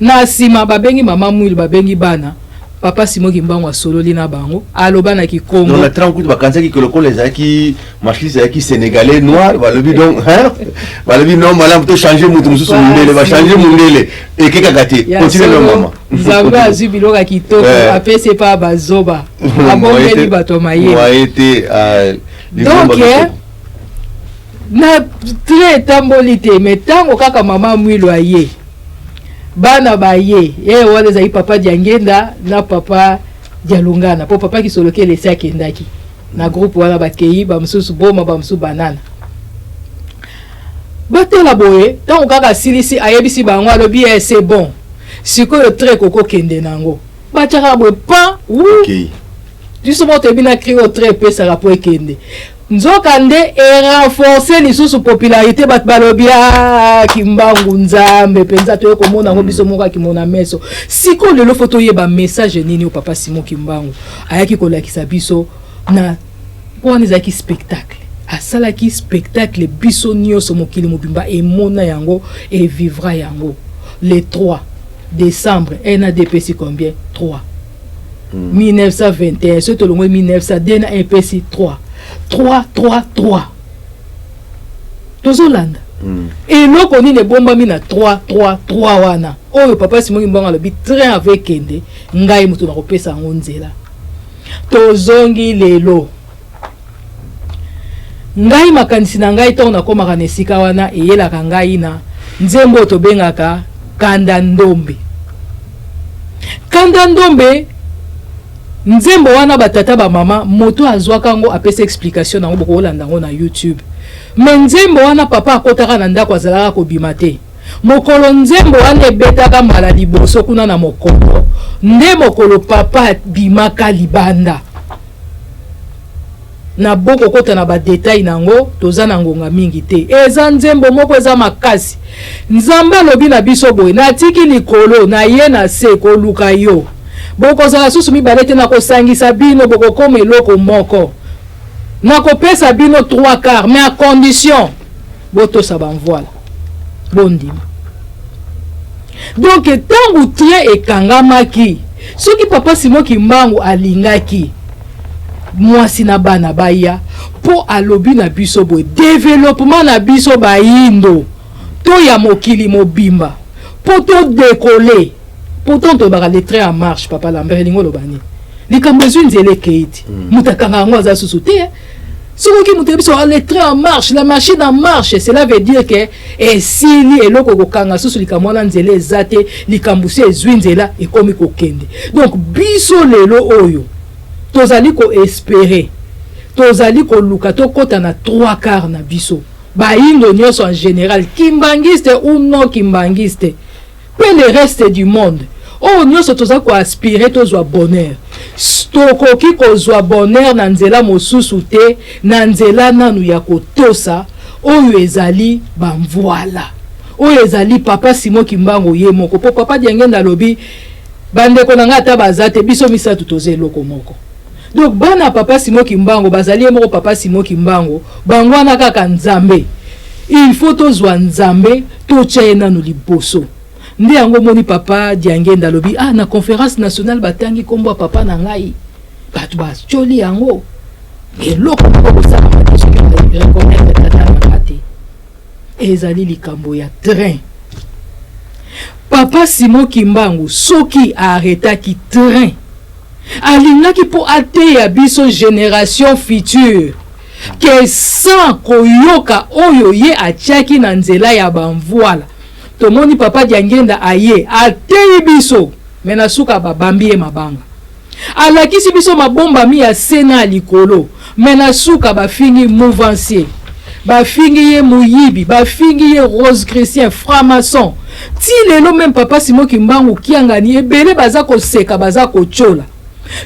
Na nsima babengi mama Mwilu, babengi bana. Papa Simon Kimbangu asololi na bango, aloba na Kikongo. Non, na train kutu bakanisaki ke lokola ezalaki marchandise, ezalaki sénégalais noir, balobi donc, hein, balobi non, malamu tochange mutu mosusu, mundele. Bachange mundele, eke kaka te. Continue na mama. Nzambe azwi biloko ya kitoko, apesi epa bazoba, abombeli bato ya mayele. Te. Donc na train etamboli te. Mais ntango kaka mama Mwilu aye, bana baye ye wana, ezali Papa Diangenda na Papa Dialungana, mpo Papa Kisolokele esi akendaki na groupe wana. Bakei bamosusu boma, bamosusu banana. Batala boye, ntango kaka asilisi, ayebisi bango, alobi: "Eh, c'est bon, sikoyo train kokokende nango." Batiaka boye pan wu. Biso moko toyebi na cri oyo train epesaka mpo ekende. Nzoka nde erenforce lisusu popularité. Bato balobi: "Ah, Kimbangu Nzambe mpenza, toye komona yango biso moko akimona meso." Sikoyo lelo fo toyeba message nini oyo Papa Simon Kimbangu ayaki kolakisa biso na mpo wana ezalaki spectacle. Asalaki spectacle, biso nyonso, mokili mobimba emona yango, evivra yango le 3 décembre. 1 na 2 epesi combien? 3. 1921, soki tolongoli 1902 na 1, epesi 3. 3 3 3, tozolanda eloko nini ebombami na 3 3 3 wana oyo Papa Simon Kimbangu alobi train ave ekende, ngai moto nakopesa yango nzela. Tozongi lelo. Ngai makanisi na ngai, ntango nakomaka na esika wana, eyelaka ngai na nzembo oyo tobengaka Kanda Ndombe. Kanda Ndombe, nzembo wana, batata, bamama, moto azwaka yango, apesa explication nango, bokolanda yango na YouTube. Mais nzembo wana, papa akotaka na ndako, azalaka kobima te. Mokolo nzembo wana ebetaka mbala liboso kuna na mokolo, nde mokolo papa abimaka libanda. Na bokokota na badetail na yango, toza na ngonga mingi te. Eza nzembo moko eza makasi. Nzambe alobi na biso boye: "Natiki likolo, na ye na se koluka yo. Bokozala susu mibale te, nakosangisa bino, bokokoma eloko moko. Nakopesa bino trois quarts, mais à condition botosa bamvoila, bondima." Donc ntango train ekangamaki, soki papa Simon Kimbangu alingaki mwasi na bana baya, mpo alobi na biso boye: développement na biso bayindo to ya mokili mobimba, mpo todécoller. Pourtant tolobaka le train en marche. Papa Lambert, elingi oloba nini? Likambo ezwi nzela, ekei ti moto akanga yango aza susu te. Soki moto yebi so le train en marche, la machine en marche, cela veut dire que esili eloko ekokanga susu likambo wana, nzela eza te. Likambo si ezwi nzela, ekomi kokende. Donc biso lelo oyo tozali koespérer, tozali koluka tokɔta na trois quarts na biso bayindo nyonso en général, kimbangiste ou non kimbangiste, mpe le reste du monde oyo nyonso toza koaspirer tozwa bonheur. Tokoki kozwa bonheur na nzela mosusu te, na nzela nanu ya kotosa oyo ezali bamvoila, oyo ezali papa Simon Kimbangu ye moko. Mpo papa Diangenda alobi: "Bandeko na ngai, ata baza te, biso misato toza eloko moko." Donc bana papa Simon Kimbangu bazali ye moko papa Simon Kimbangu, bango wana kaka Nzambe. Il faut tozwa Nzambe, totya ye nanu liboso. Nde yango omoni papa Diangenda alobi: "Ah, na conférence nationale batangi nkombo ya papa na ngai, bato batioli yango. Eloko moko kosalama te soki reconnaître tata na nga te." Ezali likambo ya train. Papa Simon Kimbangu, soki aarrêtaki train, alingaki mpo ateya biso génération future ke sans koyoka oyo ye atiaki na nzela ya bamvoila. Tomoni papa Diangenda aye, ateyi biso, mais na suka babambi ye mabanga. Alakisi biso mabombami ya se na ya likolo, mais na suka bafingi mouvancier, bafingi ye moyibi, bafingi ye rosicrucien, franc-maçon. Ti lelo même papa Simon Kimbangu Kiangani, ebele baza koseka, baza kotyola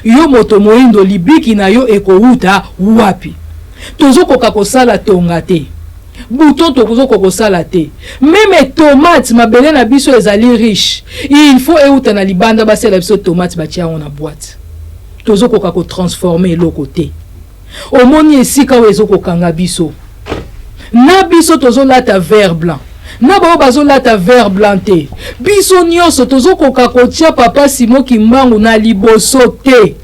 yo. Moto moyindo, libiki na yo ekowuta wapi? Tozokoka kosala tonga te, bouton tozokoka kosala te, même tomate. Mabele na biso ezali riche, il faut euta na libanda, basala biso tomate, batia yango na boîte. Tozokoka kotransformer eloko te. Omoni esika oyo ezokokanga biso na biso, tozolata vert blanc na bao bazolata vert blanc te. Biso nyonso tozokoka kotia papa Simon Kimbangu na liboso te.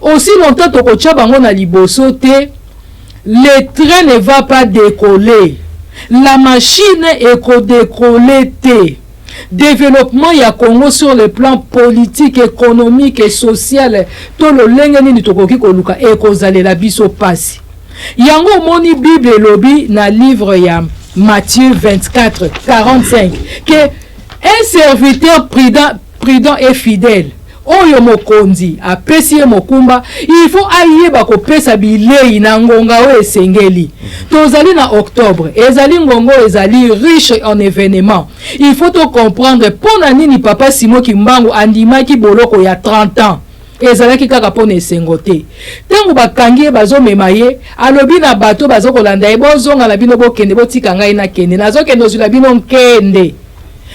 Aussi longtemps tokotia bango na liboso te, le train ne va pas décoller, la machine ekodécoller te. Développement ya Congo sur le plan politique, économique et social, to lolenge nini tokoki koluka, ekozalela biso mpasi. Yango omoni Bible elobi na livre ya Matthieu 24 45 que un serviteur prudent, prudent et fidèle, oyo mokonzi apesi ye mokumba, il faut ayeba kopesa bilei na ngonga oyo esengeli. Tozali na octobre, ezali ngonga oyo ezali riche en événement. Il faut tocomprendre mpo na nini papa Simon Kimbangu andimaki boloko ya 30 ans. Ezalaki kaka mpo na esengo te. Ntango bakangi ye, bazomema ye, alobi na bato baza kolanda ye: "Bozonga na bino, bokende, botika ngai nakende, nazokende ozwila bino nkende."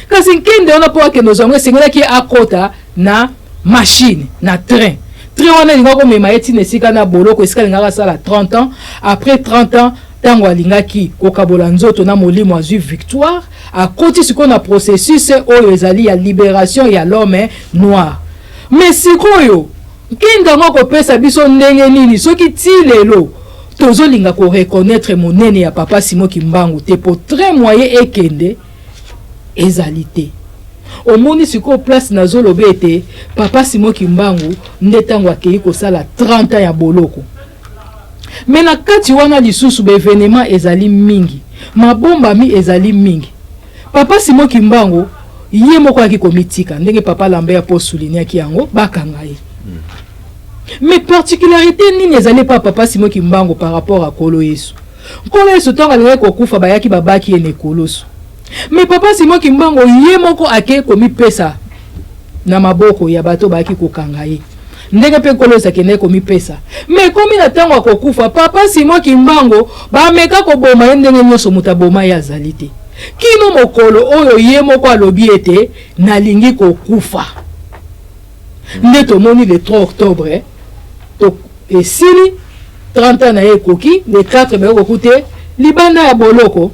Kasi nkende wana, mpo akende ozwa yango, esengelaki akota na machine, na train. Train wana elingaki komema ye ntina esika na boloko, esika alingaki asala 30 ans. Après 30 ans, ntango alingaki kokabola nzoto na molimo, azwi victoire, akoti sikoyo na processus oyo ezali ya libération ya l'homme noir. Mais sikoyo nkende yango akopesa biso ndenge nini soki ti lelo tozolinga koreconnaître monene ya papa Simon Kimbangu te? Po train, moyen ekende ezali te. Omoni sikoyo place nazoloba ete papa Simon Kimbangu nde ntango akei kosala 30 ans ya boloko. Mais na kati wana lisusu baévénement ezali mingi, mabombami ezali mingi. Papa Simon Kimbangu ye moko ayaki komitika, ndenge papa Lambert mpo soulignaki yango, bakanga ye. Mais particularité nini ezali epa papa Simon Kimbangu par rapport à Nkolo Yesu? Nkolo Yesu, ntango alingaki kokufa, bayaki babaki ye na ekulusu. Mais papa Simon Kimbangu ye moko ake komipesa na maboko ya bato bayaki kokanga ye. Ndenge mpe Nkolo Yesu akendaki komipesa. Mais ekomi na tango ya kokufa, Papa Simon Kimbangu bameka koboma ye ndenge nionso, moto aboma ye azali te. Kino mokolo oyo ye moko alobi ete nalingi kokufa. Nde tomoni le 3 octobre to esili 30 ans na ye ekoki, le 4 baye kokute libanda ya boloko.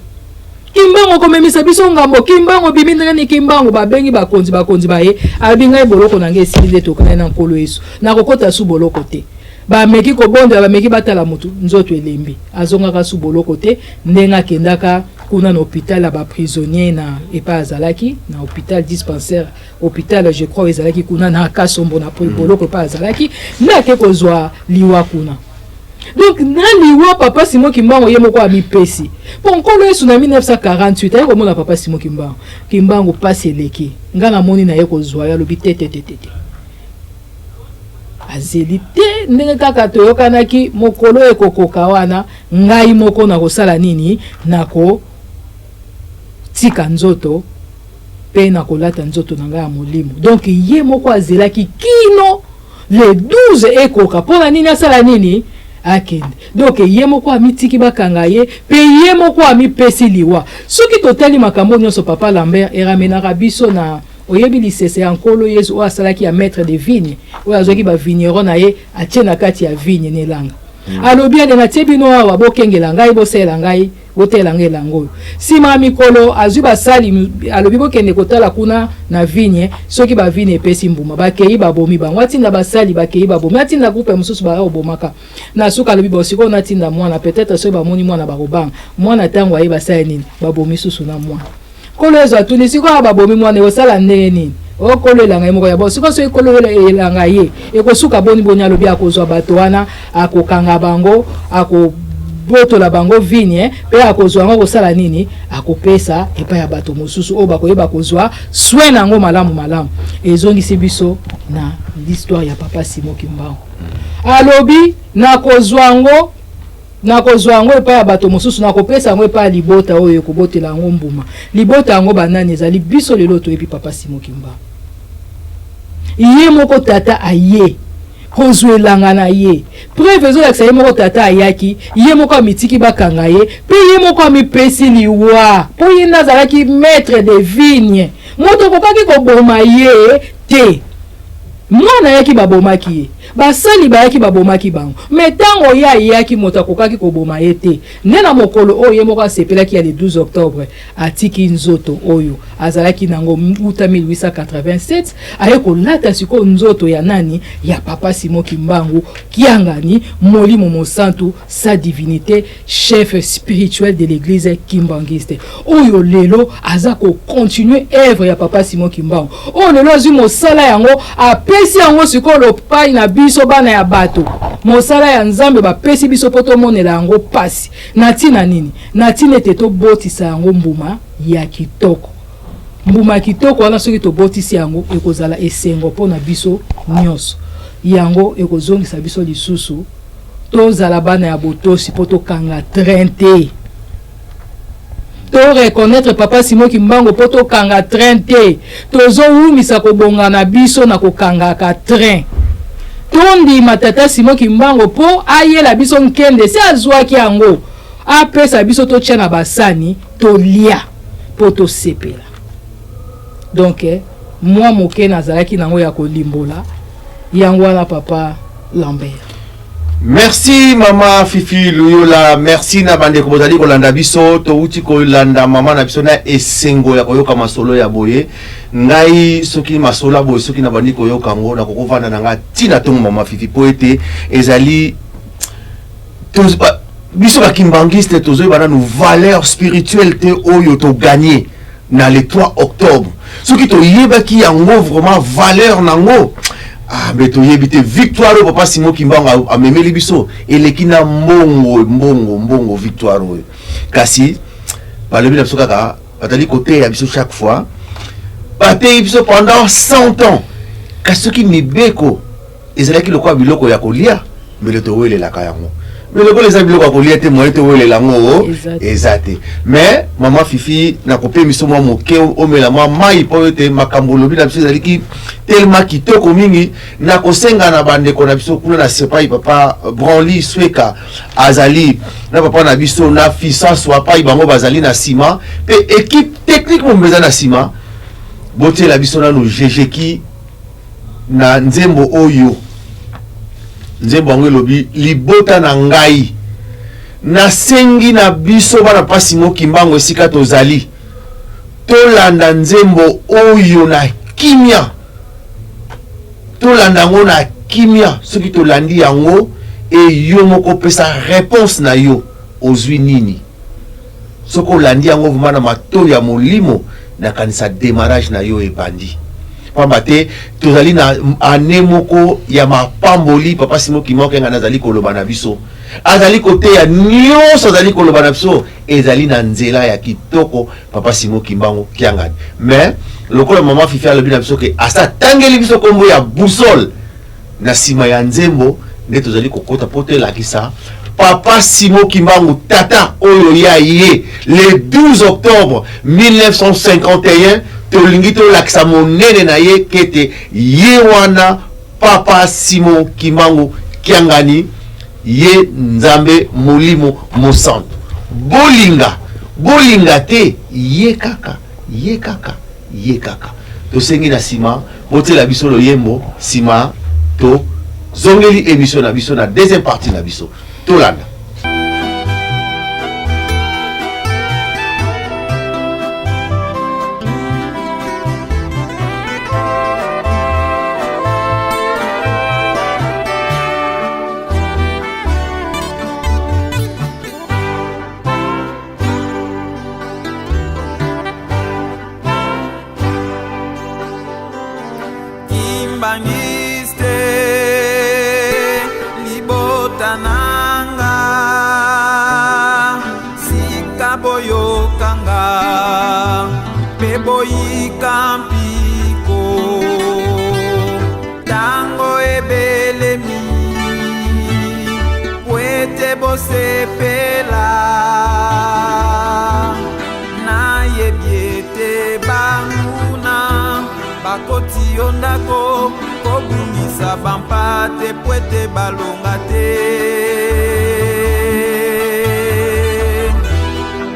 Kimbangu okomemisa biso ngambo, Kimbangu obimi ndenge nini, Kimbangu babengi bakonzi, bakonzi baye, alobi ngai boloko na ngai esili nde tokani na Nkolo Yesu, nakokota su boloko te. Bameki kobondela, bameki batala mutu, nzoto elembi, azongaka su boloko te, ndenge akendaka kuna na hopital ya ba prisonniers na epai azalaki na hopital dispensaire, hopital je crois ezalaki kuna na Kasombo na boloko epai azalaki, nde ake kozwa liwa kuna. Donc na liwa Papa Simon Kimbangu ye moko amipesi. Po Nkolo Yesu na 1948 aye komona Papa Simon Kimbangu. Kimbangu pasi eleki. Nga namoni naye kozwa ye alobi te te te te te. Azeli te ndenge kaka toyokanaki mokolo ekokoka wana ngai moko nakosala nini? Nako tika nzoto pe nakolata nzoto na ngai ya molimo. Donc ye moko azelaki kino le 12 ekoka pona nini asala nini akende. Donc ye moko amitiki bakanga ye pe ye moko amipesi liwa. Soki totali makambo nyonso Papa Lambert eramenaka biso na oyebi lisese ya Nkolo Yesu oyo asalaki ya maître de vigne oyo azwaki ba vigneron na ye atie na kati ya vigne na elanga. Alobi ete natie bino awa bokengela ngai bosalela ngai Botela ngai elanga oyo. Sima ya mikolo, azwi basali, alobi, Bokende kotala kuna na vigne, soki ba vigne epesi mbuma. Bakei, babomi bango. Atinda basali, bakei, babomi. Atinda groupe mosusu, baya kobomaka. Na suka alobi, Bon, sikoyo natinda mwana, peut-etre soki bamoni mwana bakobanga. Mwana tango aye, basali nini? Babomi susu na mwana. Nkolo Yezu atuni, Sikoyo awa babomi mwana, ekosala ndenge nini? O, Nkolo elanga ye moko ya. Bon, sikoyo soki Nkolo elanga ye, ekosuka boni boni? Alobi akozwa bato wana, akokanga bango, akobotola bango vigne, pe akozwa yango akosala nini? Akopesa epai ya bato mosusu oyo bakoyeba kozwa soin na yango malamu malamu. Ezongisi biso na l'histoire ya Papa Simon Kimbangu. Alobi, nakozwa yango. Nakozwa yango epai ya bato mosusu, nakopesa yango epai ya libota oyo ekobotela yango mbuma. Libota yango banani? Ezali biso lelo toyebi Papa Simon Kimbangu. Ye moko tata aye kozwa elanga na ye. Preuve ezolakisa ye moko tata ayaki, ye moko amitiki bakanga ye, pe ye moko amipesi liwa. Po ye nde azalaki maitre de vigne. Moto akokaki koboma ye te. Mwana ayaki babomaki ye. Basali bayaki babomaki bango. Mais tango ye ayaki moto akokaki koboma ye te. Nde na mokolo oyo ye moko asepelaki ya le 12 octobre atiki nzoto oyo azalaki nango wuta 1887 aye kolata sikoyo nzoto ya nani? Ya Papa Simon Kimbangu Kiangani Molimo Mosantu sa divinite chef spirituel de l'eglise kimbanguiste oyo lelo aza ko continuer œuvre ya Papa Simon Kimbangu oyo lelo azwi mosala yango apesi yango sikoyo lopai na biso bana ya bato mosala ya Nzambe bapesi biso mpo tomonela yango pasi na ntina nini? Na ntina ete tobotisa yango mbuma ya kitoko. Mbuma ya kitoko wana soki tobotisi yango ekozala esengo mpo na biso nyonso. Yango ekozongisa biso lisusu Tozala bana ya botosi po tokanga train te. To reconnaitre papa Simon Kimbangu po tokanga train te. Tozowumisa kobonga na biso na kokangaka train. Tondima tata Simon Kimbangu po ayela biso nkende si azwaki yango apesa biso totia na basani tolia po tosepela. Donc mwa moke nazalaki nango ya kolimbola yango wana papa Lambert. Merci mama Fifi Luyola, merci na bandeko bozali kolanda biso. Towuti kolanda mama na biso na esengo ya koyoka masolo ya boye. Ngai soki masolo ya boye soki nabandi koyoka yango nakokovanda na ngai ntina ntongo mama Fifi, mpo ete ezali biso ba kimbanguiste tozoyeba nanu valeur spirituelle te oyo toganye na le 3 octobre. Soki toyebaki yango vraiment valeur nango, ah, mais toyebi te victoire oyo papa Simon Kimbangu amemeli biso eleki na mbongo mbongo mbongo victoire oyo. Kasi balobi na biso kaka bazali koteya biso chaque fois, bateyi biso pendant 100 ans, kasi soki mibeko ezalaki lokola biloko ya kolia mbele towelelaka yango. Mais lokola eza biloko ya kolia te, moyen towelela yango eza te. Mais mama Fifi, nakopemi biso mwa moke, omela mwa mai, mpo ete makambo olobi na biso ezaliki tellement kitoko mingi. Nakosenga na bandeko na biso kuna na sepai, papa Branly Sweka azali na papa na biso na Fisanso apai, bango bazali na nsima, mpe équipe technique mombe eza na nsima. Botiela biso nanu GGki na nzembo oyo. Nzembo yango elobi libota na ngai. Nasengi na biso bana mpasi mokimbango, esika tozali, tolanda nzembo oyo na kimia, tolanda yango na kimia. Soki tolandi yango, e yo moko opesa réponse na yo, ozwi nini? Soki olandi yango vraiment na matoi ya molimo, nakanisa démarrage na yo ebandi, pamba te tozali na ane moko ya mapamboli. Papa Simon Kimbangu Kiangani azali koloba na biso, azali koteya nyonso, azali koloba na biso, ezali na nzela ya kitoko, papa Simon Kimbangu Kiangani. Mais lokola mama Fifi alobi na biso ke asa atangeli biso nkombo ya boussole, na nsima ya nzembo nde tozali kokota mpo toelakisa papa Simon Kimbangu, tata oyo ya ye le 12 octobre 1951. Tolingi tolakisa monene na ye kete ye wana papa Simon Kimbangu Kiangani, ye Nzambe Molimo Mosantu. Bolinga bolinga te, ye kaka, ye kaka, ye kaka. Tosengi na nsima botiela biso loyembo, nsima tozongeli émission na biso na deuxième partie na biso. Tolanda. Kimbangiste, libota nanga, sika boyokanga mpe boyika mpiko. Ntango ebelemi po ete bosepela. Nayebi ete banguna bakoti yo ndako kobungisa bampate po ete balonga te.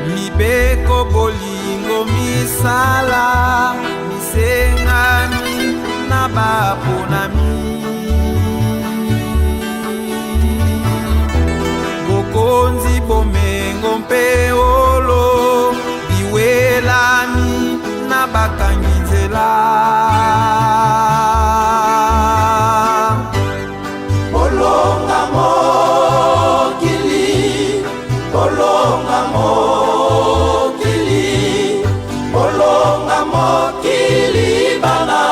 Mibeko, bolingo, misala misengami na baponami. Bokonzi, bomengo mpe olo biwelami na bakangi nzela. Bolonga mokili, bolonga mokili, bolonga mokili bana,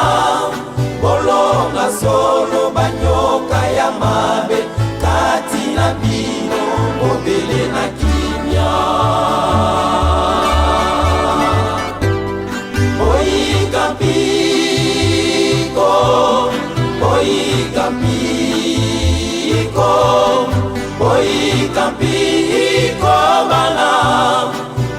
bolonga solo banyoka ya mabe kati na bino, bobele na kimia. Boyika mpiko, boyika mpiko, boyika mpiko bana,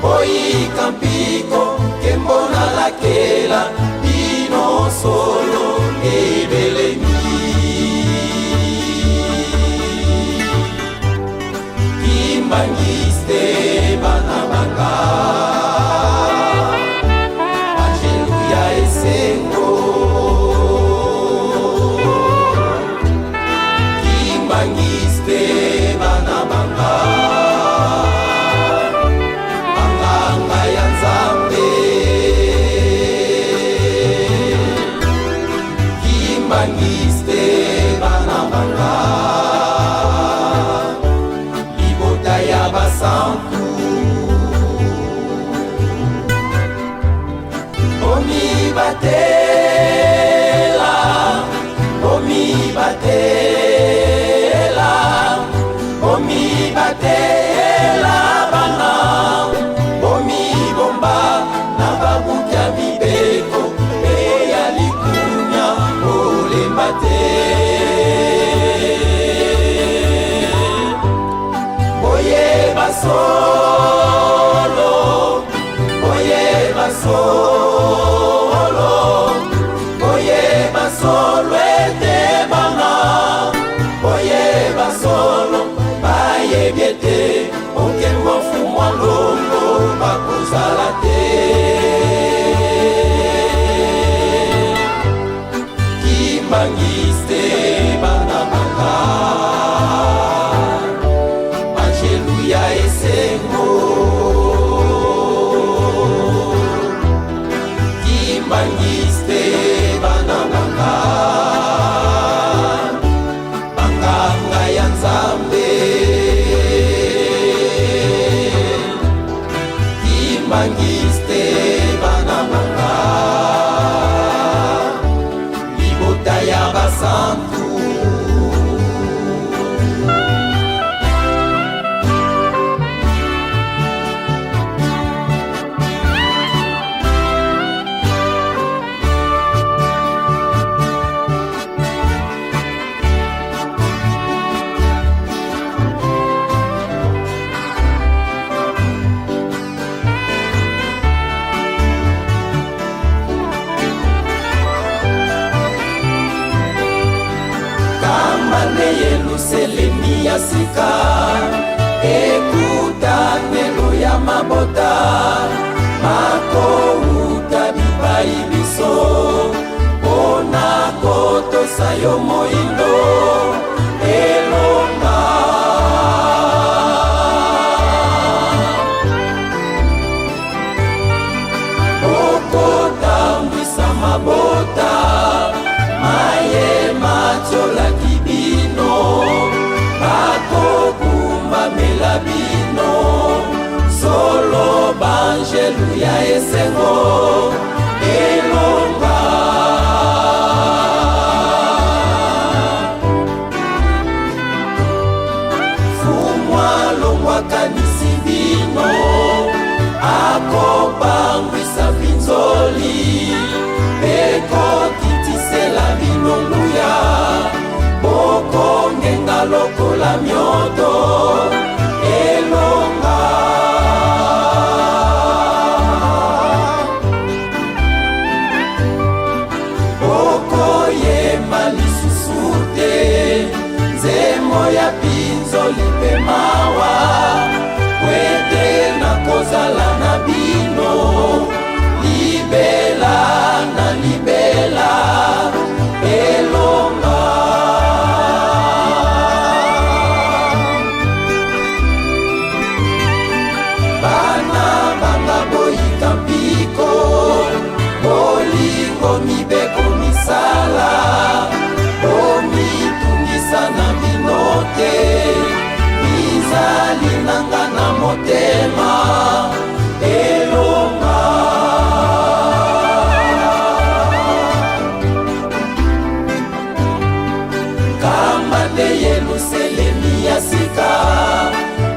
boyika mpiko, nkembo nalakela bino solo ebelemi. Kimbangiste bana banga, angelu ya esengo. Kimbangiste bana banga, banganga ya Nzambe. Kimbangiste bana banga, libota ya basantu. Bomibatela, bomibatela, bomibatela bana, bomibomba na babuki ya mibeko mpe ya likunya, kolemba te. solo, boyeba solo, boyeba solo ete bana, boyeba solo bayebi ete okembo fumwa longo bakozala te. Kimbanguiste bana banga, angelu ya esengo. Kimbanguiste bana banga, banganga ya Nzambe. Kimbanguiste bana banga, libota ya basantu. Kamba nde Yeluselemi ya sika, ekutanelo ya mabota makouta bipai biso, mpona kotosa yo moindo elonga. Okotambwisa mabota maye matiolaki bino, bakokumbamela bino solo banjelu ya esengo elonga. Fumwa longwakanisi bino, akobangwisa pinzoli mpe kokitisela bino nguya, bokongenga lokola mioto elonga. Bokoyemba lisusu te nzembo ya pinzoli mpe mawa, po ete nakozala na bino libela na libela elonga. Bana banga boyika mpiko, bolingo mibeko misala, bomitungisa na bino te, mizali nanga na motema elonga. Kamba nde Yeluselemi ya sika,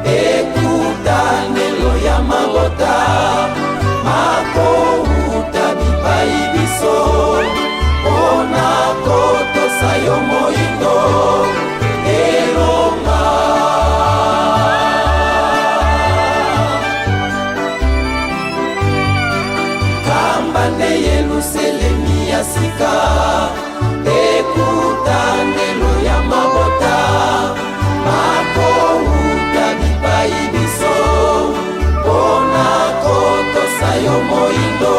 ekutanelo ya mabota makouta bipai biso, mpona kotosa yo moindo elonga. Kamba nde Yeluselemi ya sika, ekutanelo ya mabota makouta bipai biso, mpona kotosa yo moindo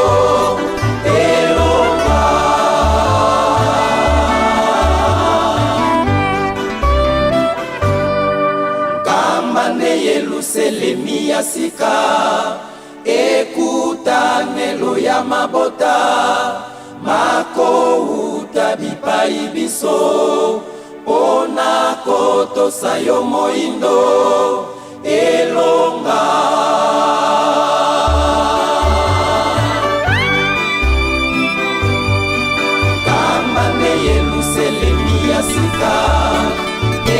elonga. Kamba nde Yeluselemi ya sika, ekutanelo ya mabota makouta bipai biso, mpona kotosa yo moindo elonga. Kamba nde Yeluselemi ya sika,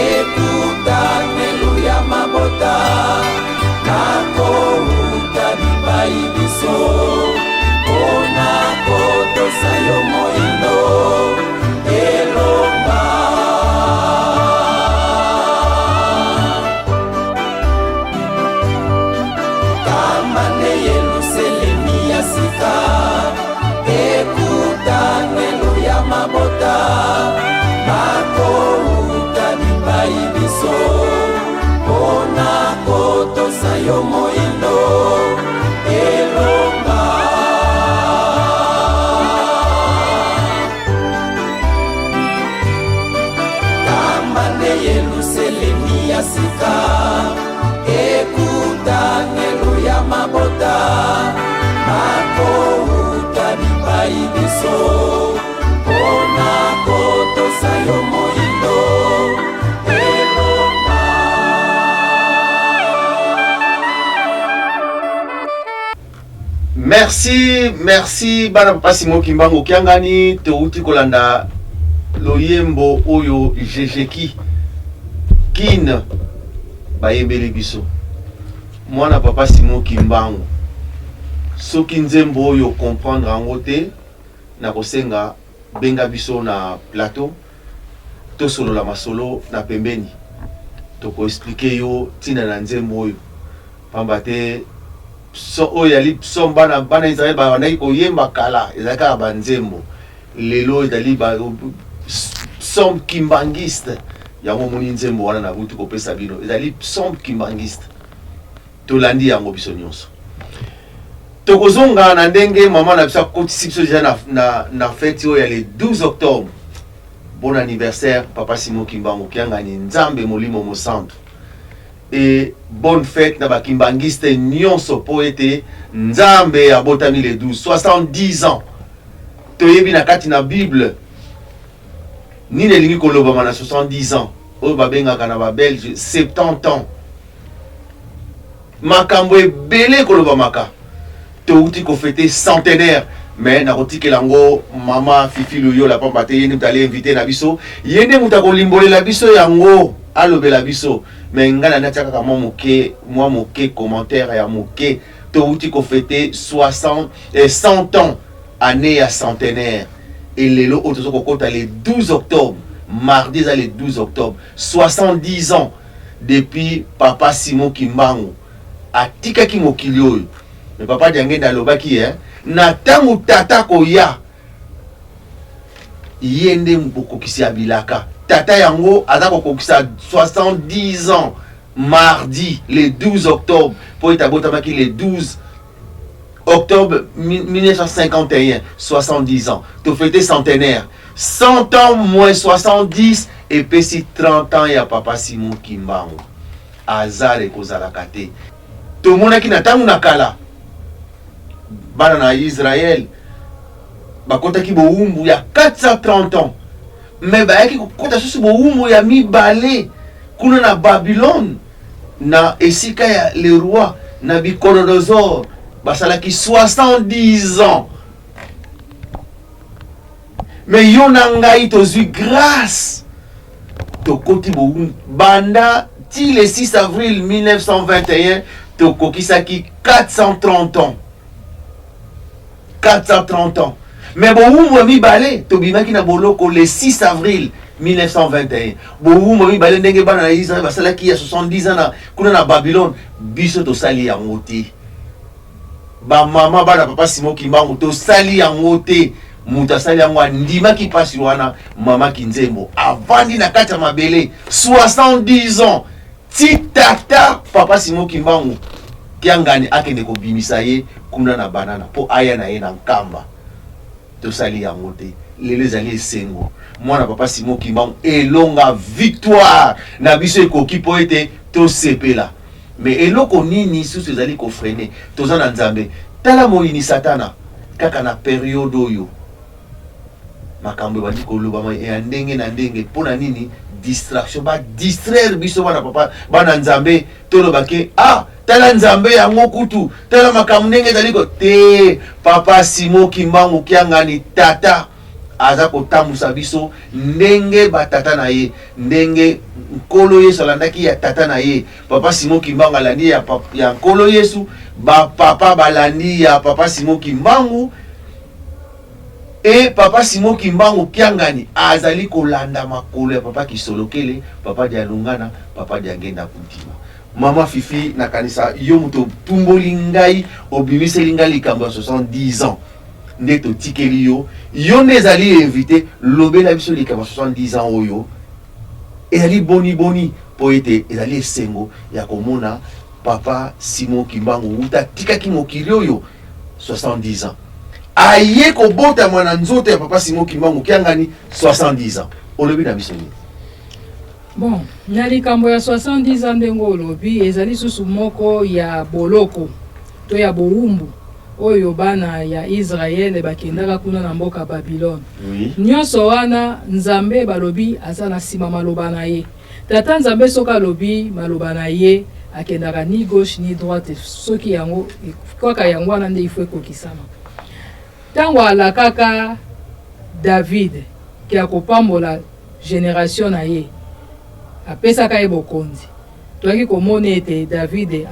ekutanelo ya mabota makouta bipai biso, mpona kotosa yo moindo elonga. kotosa yo moindo elonga. Kamba nde Yeluselemi ya sika, ekutanelo ya mabota makouta bipai biso mpona kotosa yo moindo elonga. Merci, merci bana papa Simon Kimbangu Kiangani, touti kolanda loyembo oyo Jejeki Kin bayembeli biso. Mwana papa Simon Kimbangu, soki nzembo oyo comprendre yango te, nakosenga benga biso na plateau tosolola masolo na pembeni, toko expliquer yo tina na nzembo oyo, pamba te so oyo ezali psaume bana bana Israël babandaki koyemba kala, ezali kaka ba nzembo. Lelo ezali ba psaume kimbanguiste, yango omoni nzembo wana nabuti kopesa bino ezali psaume kimbanguiste. Tolandi yango biso nyonso. Tokozonga na ndenge mama na biso akotisi biso deja na, na, na feti oyo ya le 12 octobre. Bon anniversaire papa Simon Kimbangu Kiangani, Nzambe Molimo Mosantu. Et bonne fête na ba kimbanguiste nyonso po ete Nzambe abotami le 12, 70 ans. Toyebi na kati na Bible nini elingi kolobama na 70 ans oyo babengaka na ba Belge 70 ans. Makambo ebele ekolobamaka. Towuti ko fete centenaire mais nakotikela yango mama Fifi Luyola pamba te ye nde moto ali invité na biso, ye nde moto akolimbolela biso yango, alobela biso. Mais ngai na natia kaka mwa moke, mwa moke commentaire ya moke. Towuti ko fete 60 eh, 100 ans année ya centenaire et lelo oyo tozo kokota le 12 octobre, mardi eza le 12 octobre, 70 ans depuis papa Simon Kimbangu atikaki mokili oyo. Mais papa Diangenda alobaki eh, na tango tata koya ye nde mokokisi ya bilaka. Tata yango aza kokokisa 70 ans mardi le 12 octobre, po ete abotamaki le 12 octobre 1951, 70 ans. Tofete centenaire, 100 ans moins 70 epesi 30 ans ya papa Simon Kimbangu. Hasard ekozalaka te. Tomonaki na tango na kala bana na Israël bakotaki bowumbu ya 430 ans, mais bayaki kokota susu bowumbu ya mibale kuna na Babylone, na esika ya le roi Nabucodonosor, basalaki 70 ans. Mais yo na ngai tozwi grâce, tokoti bowumbu banda ti le 6 avril 1921, tokokisaki 430 ans. 430 ans. Mais bowumbu ya mibale tobimaki na boloko le 6 avril 1921. Bowumbu ya mibale ndenge bana na Israël basalaki ya 70 ans na kuna na Babylone, biso tosali yango te. Ba mama bana papa Simon Kimbangu tosali yango te. Moto asali yango andimaki pasi wana, mama Kinzembo avandi na kati ya mabele 70 ans ti tata papa Simon Kimbangu Kiangani akende kobimisa ye kuna na banana po aya na ye na Nkamba. Tosali yango te. Lelo ezali esengo. Mwana papa Simon Kimbangu elonga victoire na biso ekoki po ete tosepela. Mais eloko nini susu ezali ko freiner? Toza na Nzambe. Tala moyini Satana kaka na periode oyo makambo ebandi kolobama ya ndenge na ndenge. Mpo na nini? Distraction, ba distraire biso bana papa, bana Nzambe, toloba ke ah, tala Nzambe yango kutu, tala makambo ndenge ezali ko te. Papa Simon Kimbangu Kiangani tata aza kotambusa biso ndenge ba tata na ye, ndenge Nkolo Yesu alandaki ya tata na ye. Papa Simon Kimbangu alandi ya, ya Nkolo Yesu, ba papa balandi ya papa Simon Kimbangu. E papa Simon Kimbangu Kiangani azali kolanda makolo ya papa Kisolokele, papa Dialungana, papa Diangenda Kuntima. Mama Fifi, nakanisa yo moto otumboli ngai, obimiseli ngai likambo ya 70 ans nde totikeli yo, yo nde ezali invité, lobela biso likambo ya 70 ans oyo ezali boni boni, mpo ete ezali esengo ya komona. Papa Simon Kimbangu wuta atikaki mokili oyo 70 ans, aye kobotama na nzoto ya Papa Simon Kimbangu Kiangani 70 ans. Olobi na biso nini? Bon, na likambo ya 70 ans, ndenge olobi, ezali susu moko ya boloko to ya bowumbu oyo bana ya Israele bakendaka kuna na mboka Babylone. Nyonso wana, Nzambe balobi aza na nsima maloba na ye. Tata Nzambe, soki alobi maloba na ye, akendaka ni gauche ni droite. Soki yango kaka yango wana nde ifo ekokisama. Ntango alakaka David ke akopambola génération na ye, apesaka ye bokonzi, toyaki komona ete David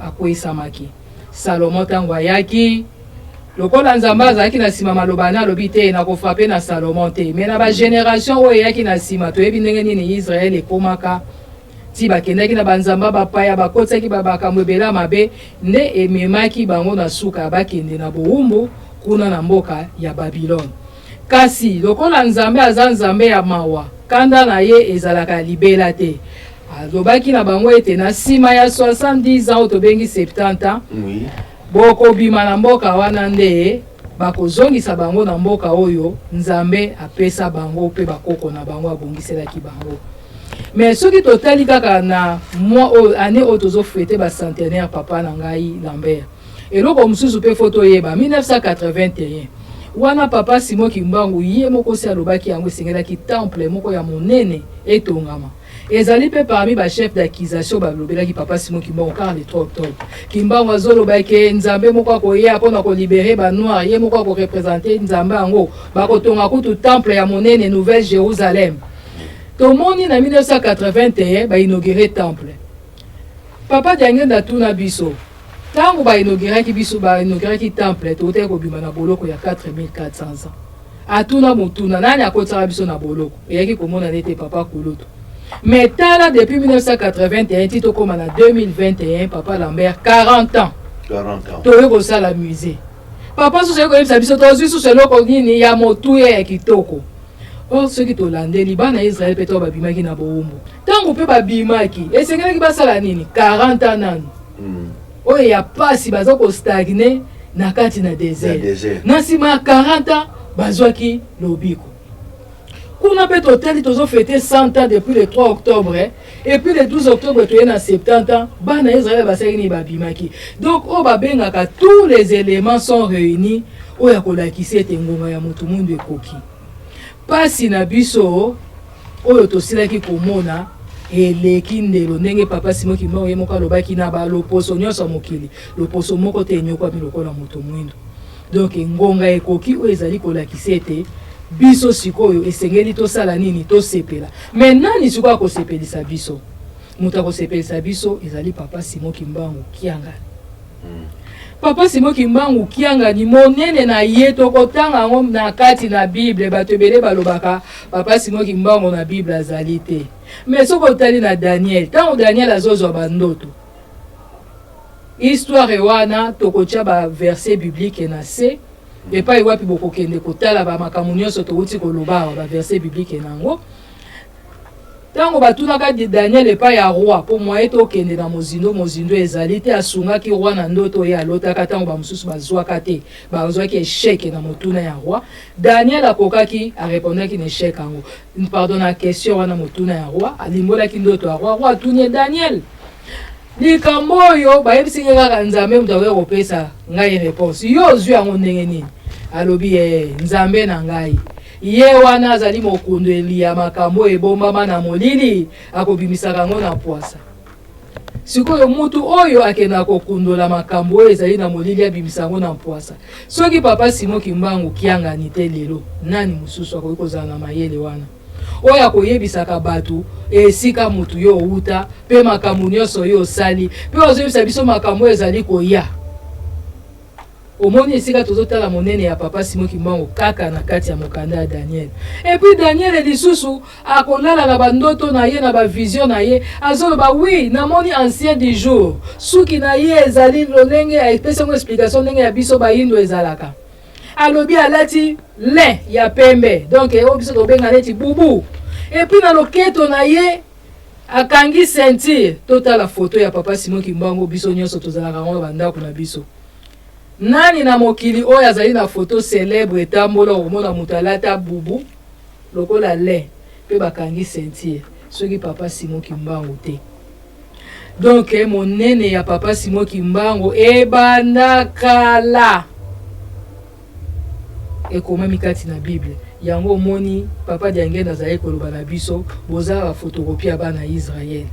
akweyisamaki. Salomo, ntango ayaki, lokola Nzambe azalaki na nsima maloba na, alobi te nakofrapper na Salomo te. Mais na bagénération oyo eyaki na nsima, toyebi ndenge nini Israele ekomaka ti bakendaki na banzamba bapaya, bakotisaki bamakambo ebele ya mabe, nde ememaki bango na suka bakende na bowumbu kuna na mboka ya Babylone. Kasi lokola Nzambe aza Nzambe ya mawa, kanda na ye ezalaka ya libela te, alobaki na bango ete na nsima ya 70 ans, oyo tobengi 70 ans, bokobima na mboka wana, nde bakozongisa bango na mboka oyo Nzambe apesa bango mpe bakoko na bango abongiselaki bango. Mais soki totali kaka na mois oyo, année oyo tozofêter bacentenaire, papa na ngai Lambert, eloko mosusu mpe faut toyeba, 1981 wana, Papa Simon Kimbangu ye moko si alobaki yango, esengelaki temple moko ya monene etongama. Ezali mpe parmi bachef d'accusation balobelaki Papa Simon Kimbangu. Car le 3 octobre, Kimbangu azoloba ke Nzambe moko akoya mpona kolibérer banoir, ye moko akoreprésenter Nzambe yango, bakotonga kutu temple ya monene, Nouvelle Jérusalem. Tomoni na 1981 bainaugurer temple. Papa Diangenda atuna biso, ntango bainauguraki biso, bainauguraki temple, toutaki kobima na boloko ya 4400 ans. Atuna motuna: nani akotisaka biso na boloko? Eyaki komona nete papa kulutu. Mais tala, depuis 1981 ti tokóma na 2021, papa Lambert, 40 ans. 40 ans. Toyei kosala musée. Papa susu aye koyebisa biso tozwi susu eloko nini ya motuya ya kitoko. Or soki tolandeli bana ya Israele mpe to babimaki na bowumbu, ntango mpe babimaki, esengelaki basala nini? 40 ans nanu oyo ya pasi, baza kostagner na kati na Na désert. Désert. Na nsima ya 40 ans bazwaki lobiko. Kuna mpe totali, tozofêter 100 ans depuis le 3 octobre, et puis le 12 octobre toye na 70 ans bana Israele basalaki nini? Babimaki. Donc oyo babengaka tous les éléments sont réunis oyo ya kolakisa ete ngonga ya motu mwindu ekoki. Pasi na biso oyo tosilaki komona eleki ndelo, ndenge Papa Simon Kimbangu ye moko alobaki na baloposo nyonso ya mokili, loposo moko te enyokwami lokola moto mwindo. Donc ngonga ekoki oyo ezali kolakisa ete biso sikoyo esengeli tosala nini? Tosepela. Mais nani sikoyo akosepelisa biso? Moto akosepelisa biso ezali Papa Simon Kimbangu Kiangani. Papa Simon Kimbangu Kiangani, monene na ye tokotanga yango na kati na Bible. Bato ebele balobaka Papa Simon Kimbangu na Bible azali te. Mais soki otali na Daniel, ntango Daniel azozwa bandoto, histoire wana tokotia baverset biblique na se epai wapi bokokende kotala bamakambo nyonso touti koloba awa, baverset biblique nango. Ntango batunaka Daniel epai ya roi, mpo mwaye tokende na mozindo, mozindo ezali te, asungaki roi na ndoto ye alotaka. Ntango bamosusu bazwaka te, bazwaki échec na motuna ya roi, Daniel akokaki, arépondaki na échec yango, pardon, na question wana, motuna ya roi, alimbolaki ndoto ya roi. Roi atuni ye: "Daniel, likambo oyo bayebisi ngai, kaka Nzambe moto akoki kopesa ngai réponse. Yo ozwi yango ndenge nini?" Alobi ye: "Nzambe na ngai ye wana azali mokundeli ya makambo oyo ebombama na molili, akobimisaka yango na pwasa." Sikoyo mutu oyo akendaka kokundola makambo oyo ezali na molili, abimisa yango na mpwasa, soki Papa Simon Kimbangu Kiangani te, lelo nani mosusu akoki kozala na mayele wana oyo akoyebisaka bato esika motu yo outa mpe makambo nyonso oyo osali, mpe ozoyebisa biso makambo oyo ezali koya? Omoni esika tozotala monene ya Papa Simon Kimbangu kaka na kati ya mokanda ya Daniel. Et puis Daniel lisusu akolala na bandoto na ye, na bavision na ye, azoloba: "Oui, namoni Ancien du jour, suki na ye ezali lolenge." Epesi yango explication ndenge ya biso bayindo ezalaka. Alobi alati lin ya pembe, donc oyo biso tobenga neti bubu, et puis na loketo na ye. Akangi ceinture. Totala foto ya Papa Simon Kimbangu, biso nyonso tozalaka yango na bandako na biso. Nani na mokili oyo azali na foto celebre etambola okomona moto alata bubu lokola lin mpe bakangi ceinture soki Papa Simon Kimbangu te? Donc monene ya Papa Simon Kimbangu ebanda kala, ekomami kati na Bible. Yango omoni Papa Diangenda azali koloba na biso, boza ba photocopie ya bana Israël.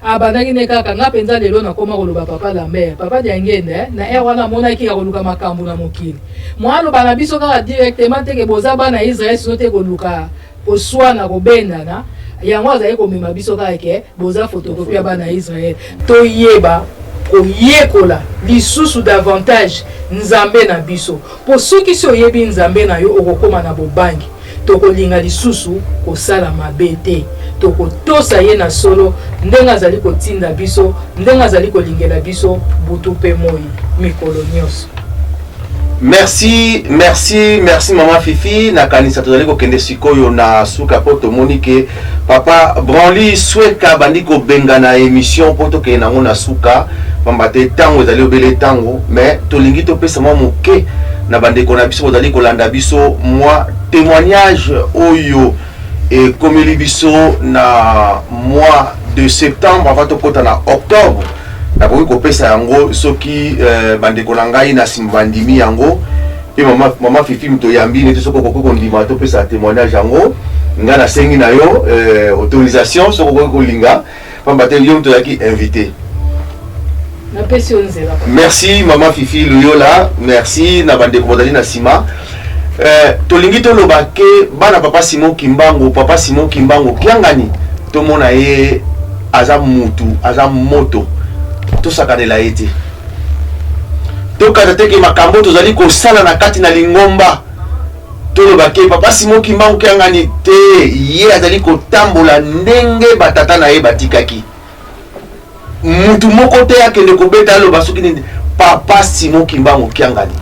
Abandaki nde kaka nga mpenza lelo nakoma koloba Papa Lambert, Papa Diangenda na heure wana amonaki ya koluka makambo na mokili. Mwa aloba na biso kaka directement te ke boza bana Israël, sino te koluka koswana kobendana. Yango azali komema biso kaka ke boza photocopie ya bana Israël. Toyeba koyekola lisusu davantage Nzambe na biso, po soki si oyebi Nzambe na yo, okokoma na bobangi. Tokolinga lisusu kosala mabe te, tokotosa ye na solo ndenge azali kotinda biso, ndenge azali kolingela biso butu mpe moi mikolo nyonso. Merci, merci, merci Mama Fifi. Nakanisa tozali kokende sikoyo na suka po tomoni ke Papa Branly Sweka bandi kobenga na émission po tokende nango na suka, pamba te ntango ezali obele ntango, mais tolingi topesa mwa moke na bandeko na biso bozali kolanda biso mwa témoignage oyo ekomeli biso na mois de septembre avant tokota na octobre. Nakoki kopesa yango soki bandeko na ngai na nsima bandimi yango. Mpe mama Fifi moto oyambi neti soki okoki kondima topesa témoignage yango, ngai nasengi na yo autorisation soki okoki kolinga, pamba te yo moto ozalaki invité. Napesi yo nzela. Merci Mama Fifi Luyola, merci na bandeko bazali na nsima. Tolingi toloba ke bana Papa Simon Kimbangu, Papa Simon Kimbangu Kiangani, tomona ye aza mutu, aza moto, tosakanela ye te. Tokata te ke makambo tozali kosala na kati na lingomba, toloba ke Papa Simon Kimbangu Kiangani te, ye azali kotambola ndenge batata na ye batikaki. Mutu moko te akende kobeta aloba soki nini Papa Simon Kimbangu Kiangani.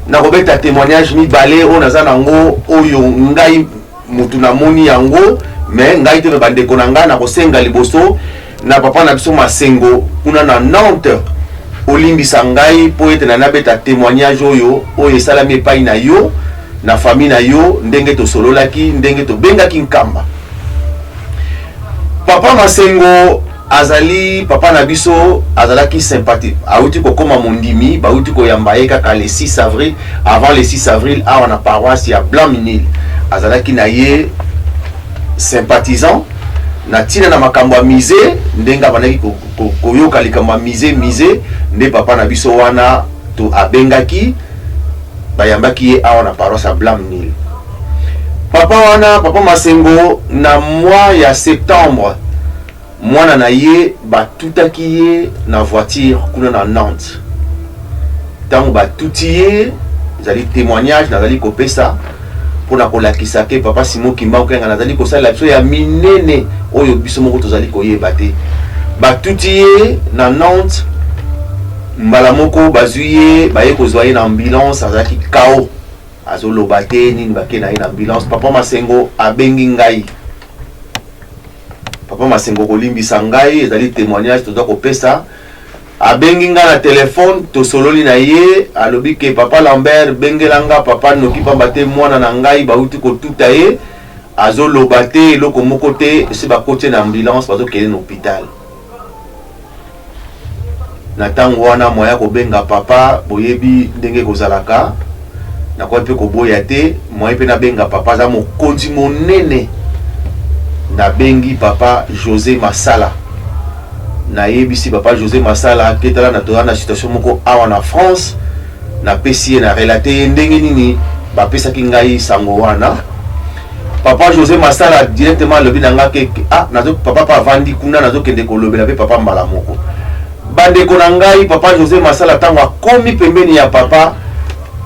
Nakobeta témoignage mibale oyo naza nango, oyo ngai mutu namoni yango, me ngai te, me bandeko na ngai. Nakosenga liboso na papa na biso Masengo kuna na Nantes, olimbisa ngai mpo ete na nabeta témoignage oyo esalami epai na yo, na famille na yo, ndenge tosololaki, ndenge tobengaki Nkamba. Papa Masengo azali papa na biso, azalaki sympathie, awuti kokóma mondimi, bawuti koyamba ye kaka le 6 avril, avant le 6 avril, awa na paroisse ya Blanc-Mesnil. Azalaki na ye sympathisant na ntina na makambo ya musée, ndenge abandaki koyoka likambo ya musée nde papa na biso wana to abengaki, bayambaki ye awa na paroisse ya Blanc-Mesnil. Papa wana, Papa Masengo, na mois ya septembre, mwana na ye batutaki ye na voiture kuna na Nantes. Ntango batuti ye, ezali témoignage nazali kopesa mpona kolakisa ke Papa Simon Kimbangu Kiangani azali kosalela biso ya minene oyo biso moko tozali koyeba te. Batuti ye na Nantes, mbala moko bazwi ye, baye kozwa ye na ambulance, azalaki KO, azoloba te nini, bake na ye na ambulance. Papa Masengo abengi ngai. Papa Masengo, kolimbisa ngai, ezali témoignage toza kopesa. Abengi ngai na telefone, tosololi na ye, alobi ke Papa Lambert, bengela nga papa noki, pamba te mwana na ngai bauti kotuta ye, azoloba te eloko moko te, esi bakoti ye na ambulance, bazokende na hôpital. Na ntango wana moya kobenga papa, boyebi ndenge kozalaka, nakoki mpe koboya te, moye mpe nabenga papa, aza mokonzi monene. Nabengi Papa José Masala, nayebisi Papa José Masala ke tala, na toza na situation moko awa na France. Napesi ye, na relater ye ndenge nini bapesaki ngai sango wana. Papa José Masala directement alobi na nga ke ah, nazo papa pa avandi kuna, nazokende kolobela mpe papa mbala moko. Bandeko na ngai, Papa José Masala ntango akomi pembeni ya papa,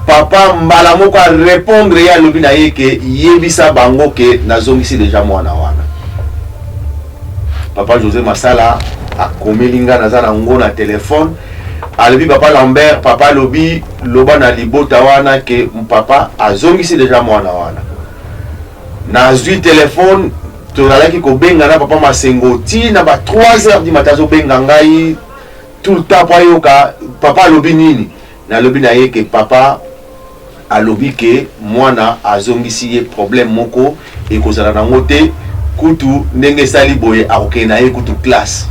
papa mbala moko arépondre ye, alobi na ye ke yebisa bango ke nazongisi deja mwana wana. Papa José Masala akomeli nga, naza nango na telefone, alobi: "Papa Lambert, papa alobi loba na libota wana ke papa azongisi deja mwana wana." Nazwi telefone. Tozalaki kobenga na papa Masengo ti na ba 3 heures du matin, azobenga ngai tout le temps po ayoka papa alobi nini. Nalobi na ye ke papa alobi ke mwana azongisi ye, problème moko ekozala nango te, kutu ndenge esali boye akokende na ye kutu classe.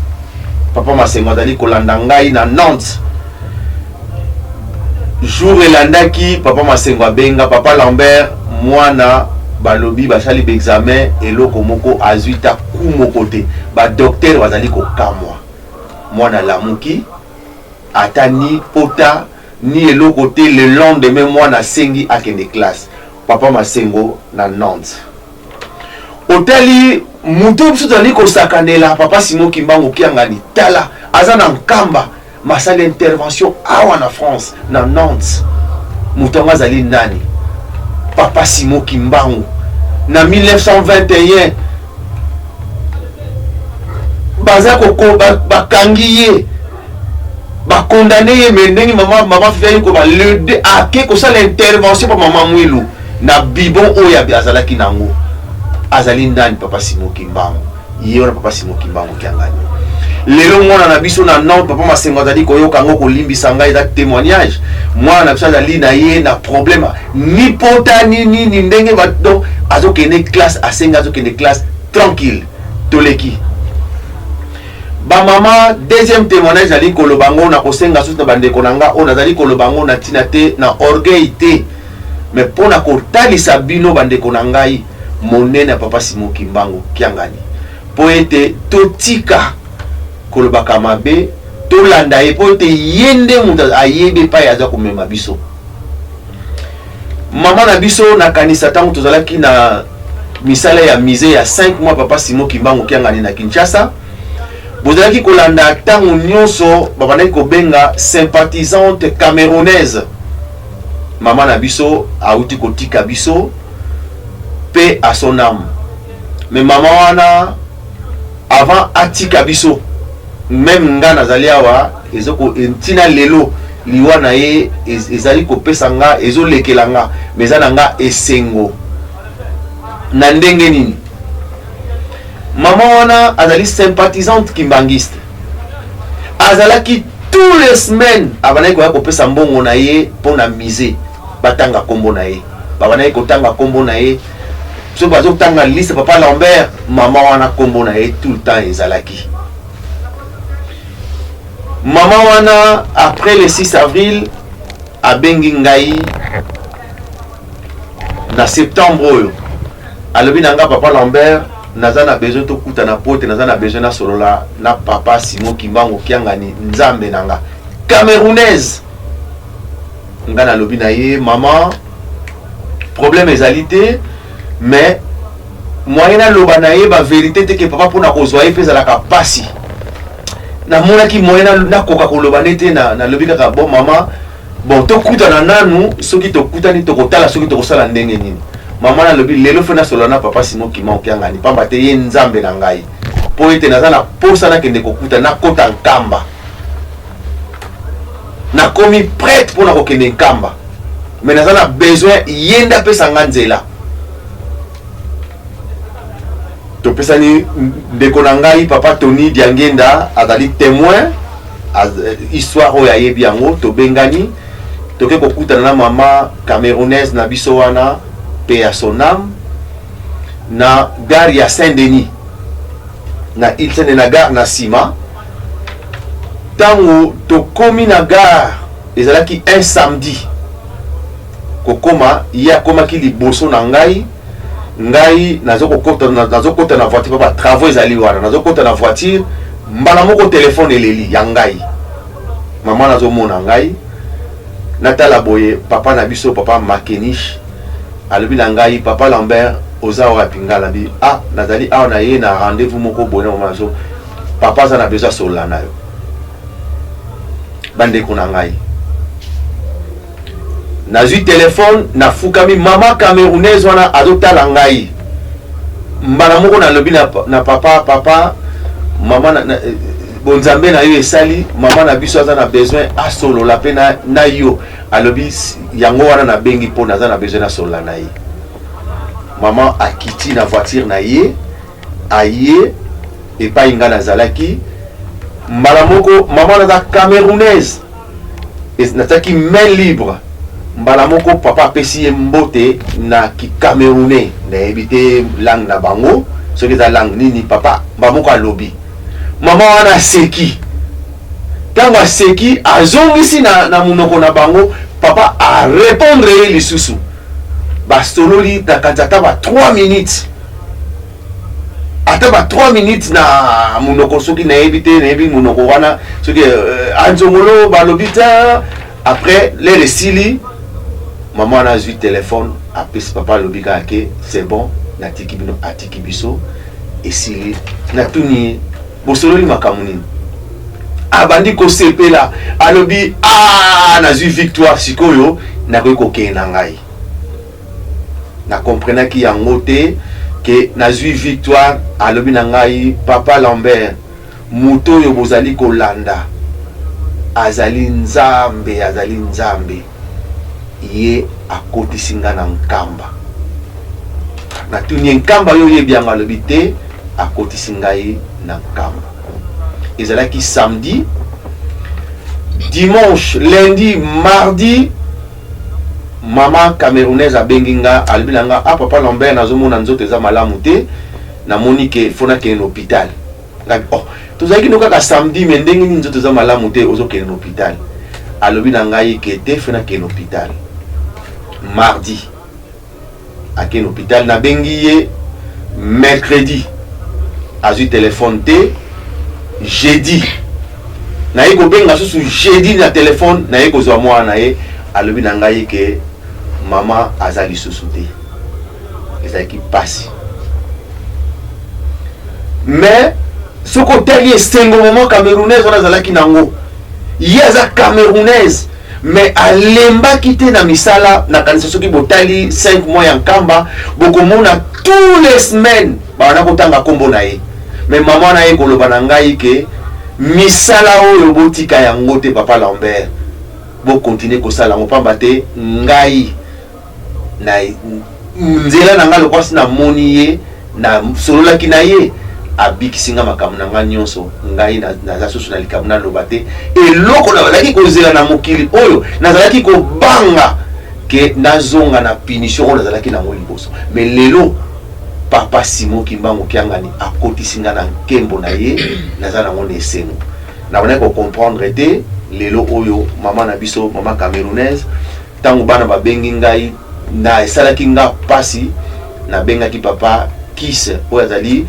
Papa Masengo azali kolanda ngai na Nantes. Jour elandaki, papa Masengo abenga papa Lambert, mwana balobi basali baexamen, eloko moko azwi ta ku moko te, badocteur bazali kokamwa. Mwana alamuki, ata ni pota ni eloko te. Le lendemain mwana asengi akende classe. Papa Masengo na Nantes. Otali moto biso tozali kosakanela, papa Simon Kimbangu Kiangani, tala aza na Nkamba, masali intervention awa na France, na Nantes. Moto yango azali nani? Papa Simon Kimbangu na 1921 baza koko bakangi ye, bakondane ye, me ndenge mama Fifi ayi koba le ake kosala intervention pa mama Mwilu na bibon oyo azalaki nango. Azali nani? Papa Simon Kimbangu ye wana. Papa Simon Kimbangu Kiangani lelo mwana na biso na Nantes, papa Masengo azali koyoka yango, kolimbisa ngai, eza témoignage. Mwana na biso azali na ye na problème ni pota ni nini, ndenge donc azokende classe, asengi azokende classe tranquille. Toleki bamama. Deuxième témoignage, nazali koloba yango na kosenga susu na bandeko na nga oyo nazali koloba yango na ntina te, na orgueil te, mais mpo na kotalisa bino bandeko na ngai monene ya papa Simon Kimbangu Kiangani, mpo ete totika kolobaka mabe, tolanda ye, mpo ete ye nde moto ayebi epai aza komema biso. Mama na biso, nakanisa ntango tozalaki na misala ya musée ya 5 mois papa Simon Kimbangu Kiangani na Kinshasa, bozalaki kolanda ntango nyonso babandaki kobenga sympathisante camerounaise. Mama na biso awuti kotika biso, paix à son âme. Mais mama wana, avant atika biso, même nga nazali awa, ezoko ntina lelo liwa na ye ezali kopesa nga, ezolekela nga, mais eza na nga esengo. Na ndenge nini? Mama wana azali sympathisante kimbangiste, azalaki tous les semaines abandaki koya kopesa mbongo na ye mpo na musée batanga nkombo na ye. Babandaki kotanga nkombo na ye, soki bazotanga liste papa Lambert, mama wana nkombo na ye tout le temps ezalaki. Mama wana, après le 6 avril, abengi ngai na septembre oyo, alobi na nga: "Papa Lambert, naza na besoin tokutana po ete naza na besoin nasolola na papa Simon Kimbangu Kiangani, nzambe na nga." Camerounaise. Nga nalobi na ye: "Mama, problème ezali te, mais moyen naloba na ye bavérité te ke papa mpona kozwa ye mpe ezalaka mpasi." Namonaki moyen nakoka koloba nde te. Nalobi kaka: "Bon mama, bon, tokutana nanu, soki tokutani tokotala soki tokosala ndenge nini." Mama nalobi: "Lelo fe nasolola na papa Simon Kimbangu Kiangani, pamba te ye nzambe na ngai, mpo ete naza na posa nakende kokuta, nakota Nkamba. Nakomi prête mpona kokende Nkamba, mais naza na besoin ye nde apesa nga nzela." Topesani. Ndeko na ngai papa Tony Diangenda azali témoin, histoire oyo ayebi yango. Tobengani, toke kokutana na mama camerounaise na biso wana, paix à son âme, na gare ya Saint-Denis, na Île Saint-Denis, na gare na nsima. Ntango tokomi na gare, ezalaki un samedi. Kokoma, ye akomaki liboso na ngai. Ngai nazokota na voiture, mpo batravaux ezali wana. Nazokota na voiture, mbala moko telefone eleli ya ngai. Mama nazomona ngai, natala boye, papa na biso papa Makenish alobi na ngai: "Papa Lambert, oza wapi?" Ngai alobi: "Ah, nazali awa na ye na rendez-vous moko boye na mama na biso. Papa aza na besoin asolola na yo." Bandeko na ngai, nazwi telefone, nafukami. Mama camerounaise wana azotala ngai. Mbala moko nalobi na papa: "Papa, mama na, bonzambe na yo esali, mama na biso aza na besoin asolola mpe na yo." Alobi: "Yango wana nabengi, mpo naza na besoin nasolola na ye." Mama akiti na voiture na ye. Aye epai nga nazalaki mbala moko, mama wana aza Camerounaise. Natiaki main libre, mbala moko papa apesi ye mbote na kicamerounais, nayebi te langue na bango soki eza langue nini. Papa mbala moko alobi, mama wana aseki. Ntango aseki, azongisi na monoko na bango, papa arépondre ye lisusu. Basololi na kati ata ba 3 minutes, ata ba 3 minutes na monoko soki nayebi te, nayebi monoko wana soki anzongolo balobi te. Après l'heure esili, mama wana azwi telefone, apesi papa, alobi kaka ke c'est bon, natiki bino, atiki biso, esili. Natuni ye: bosololi makambo nini? Abandi kosepela, alobi: a nazwi victoire, sikoyo nakoki kokende na ngai. Nakomprenaki yango te ke nazwi victoire. Alobi na ngai: papa Lambert, moto oyo bozali kolanda azali Nzambe, azali Nzambe, ye akotisi nga na Nkamba. Natuni ye: Nkamba oyo oyebi yango? Alobi te, akotisi ngai na Nkamba. Ezalaki samedi, dimanche, lundi, mardi, mama camerounaise abengi nga, alobi na nga: ah papa Lambert, nazomona nzoto eza malamu te, namoni ke faut nakende na hôpital. Ngabi: oh, tozalaki no kaka samedi, mais ndenge nini nzoto eza malamu te, ozokende na hôpital? Alobi na ngai ke te, faut nakende na hôpital. Mardi akende hôpital. Nabengi ye mercredi, azwi telefone te. Jeudi naye kobenga susu, jeudi na telefone naye kozwa mwana na ye, alobi na ngai ke mama aza lisusu te. Ezalaki mpasi, mais soki otali esengo mama camerounaise wana azalaki nango, ye aza Camerounaise mais alembaki te na misala. Nakanisa soki botali 5 mois ya Nkamba, bokomona tous les semaines banda kotanga nkombo na ye. Mais mama na ye koloba na ngai ke misala oyo botika yango te, papa Lambert, bokontinue kosala yango, pamba te ngai na nzela na ngai lokwasi namoni ye, nasololaki na ye, abikisi nga makambo na ngai nyonso. Ngai naza susu na likambo naloba te. Eloko nazalaki kozela na mokili oyo, nazalaki kobanga ke nazonga na punition oyo nazalaki nango liboso, mais lelo papa Simon Kimbangu Kiangani akotisi nga na nkembo na ye, naza nango na esengo. Nabandaki kocomprendre te. Lelo oyo mama na biso, mama camerounaise, ntango bana babengi ngai na esalaki nga mpasi. Nabengaki papa Kis oyo azali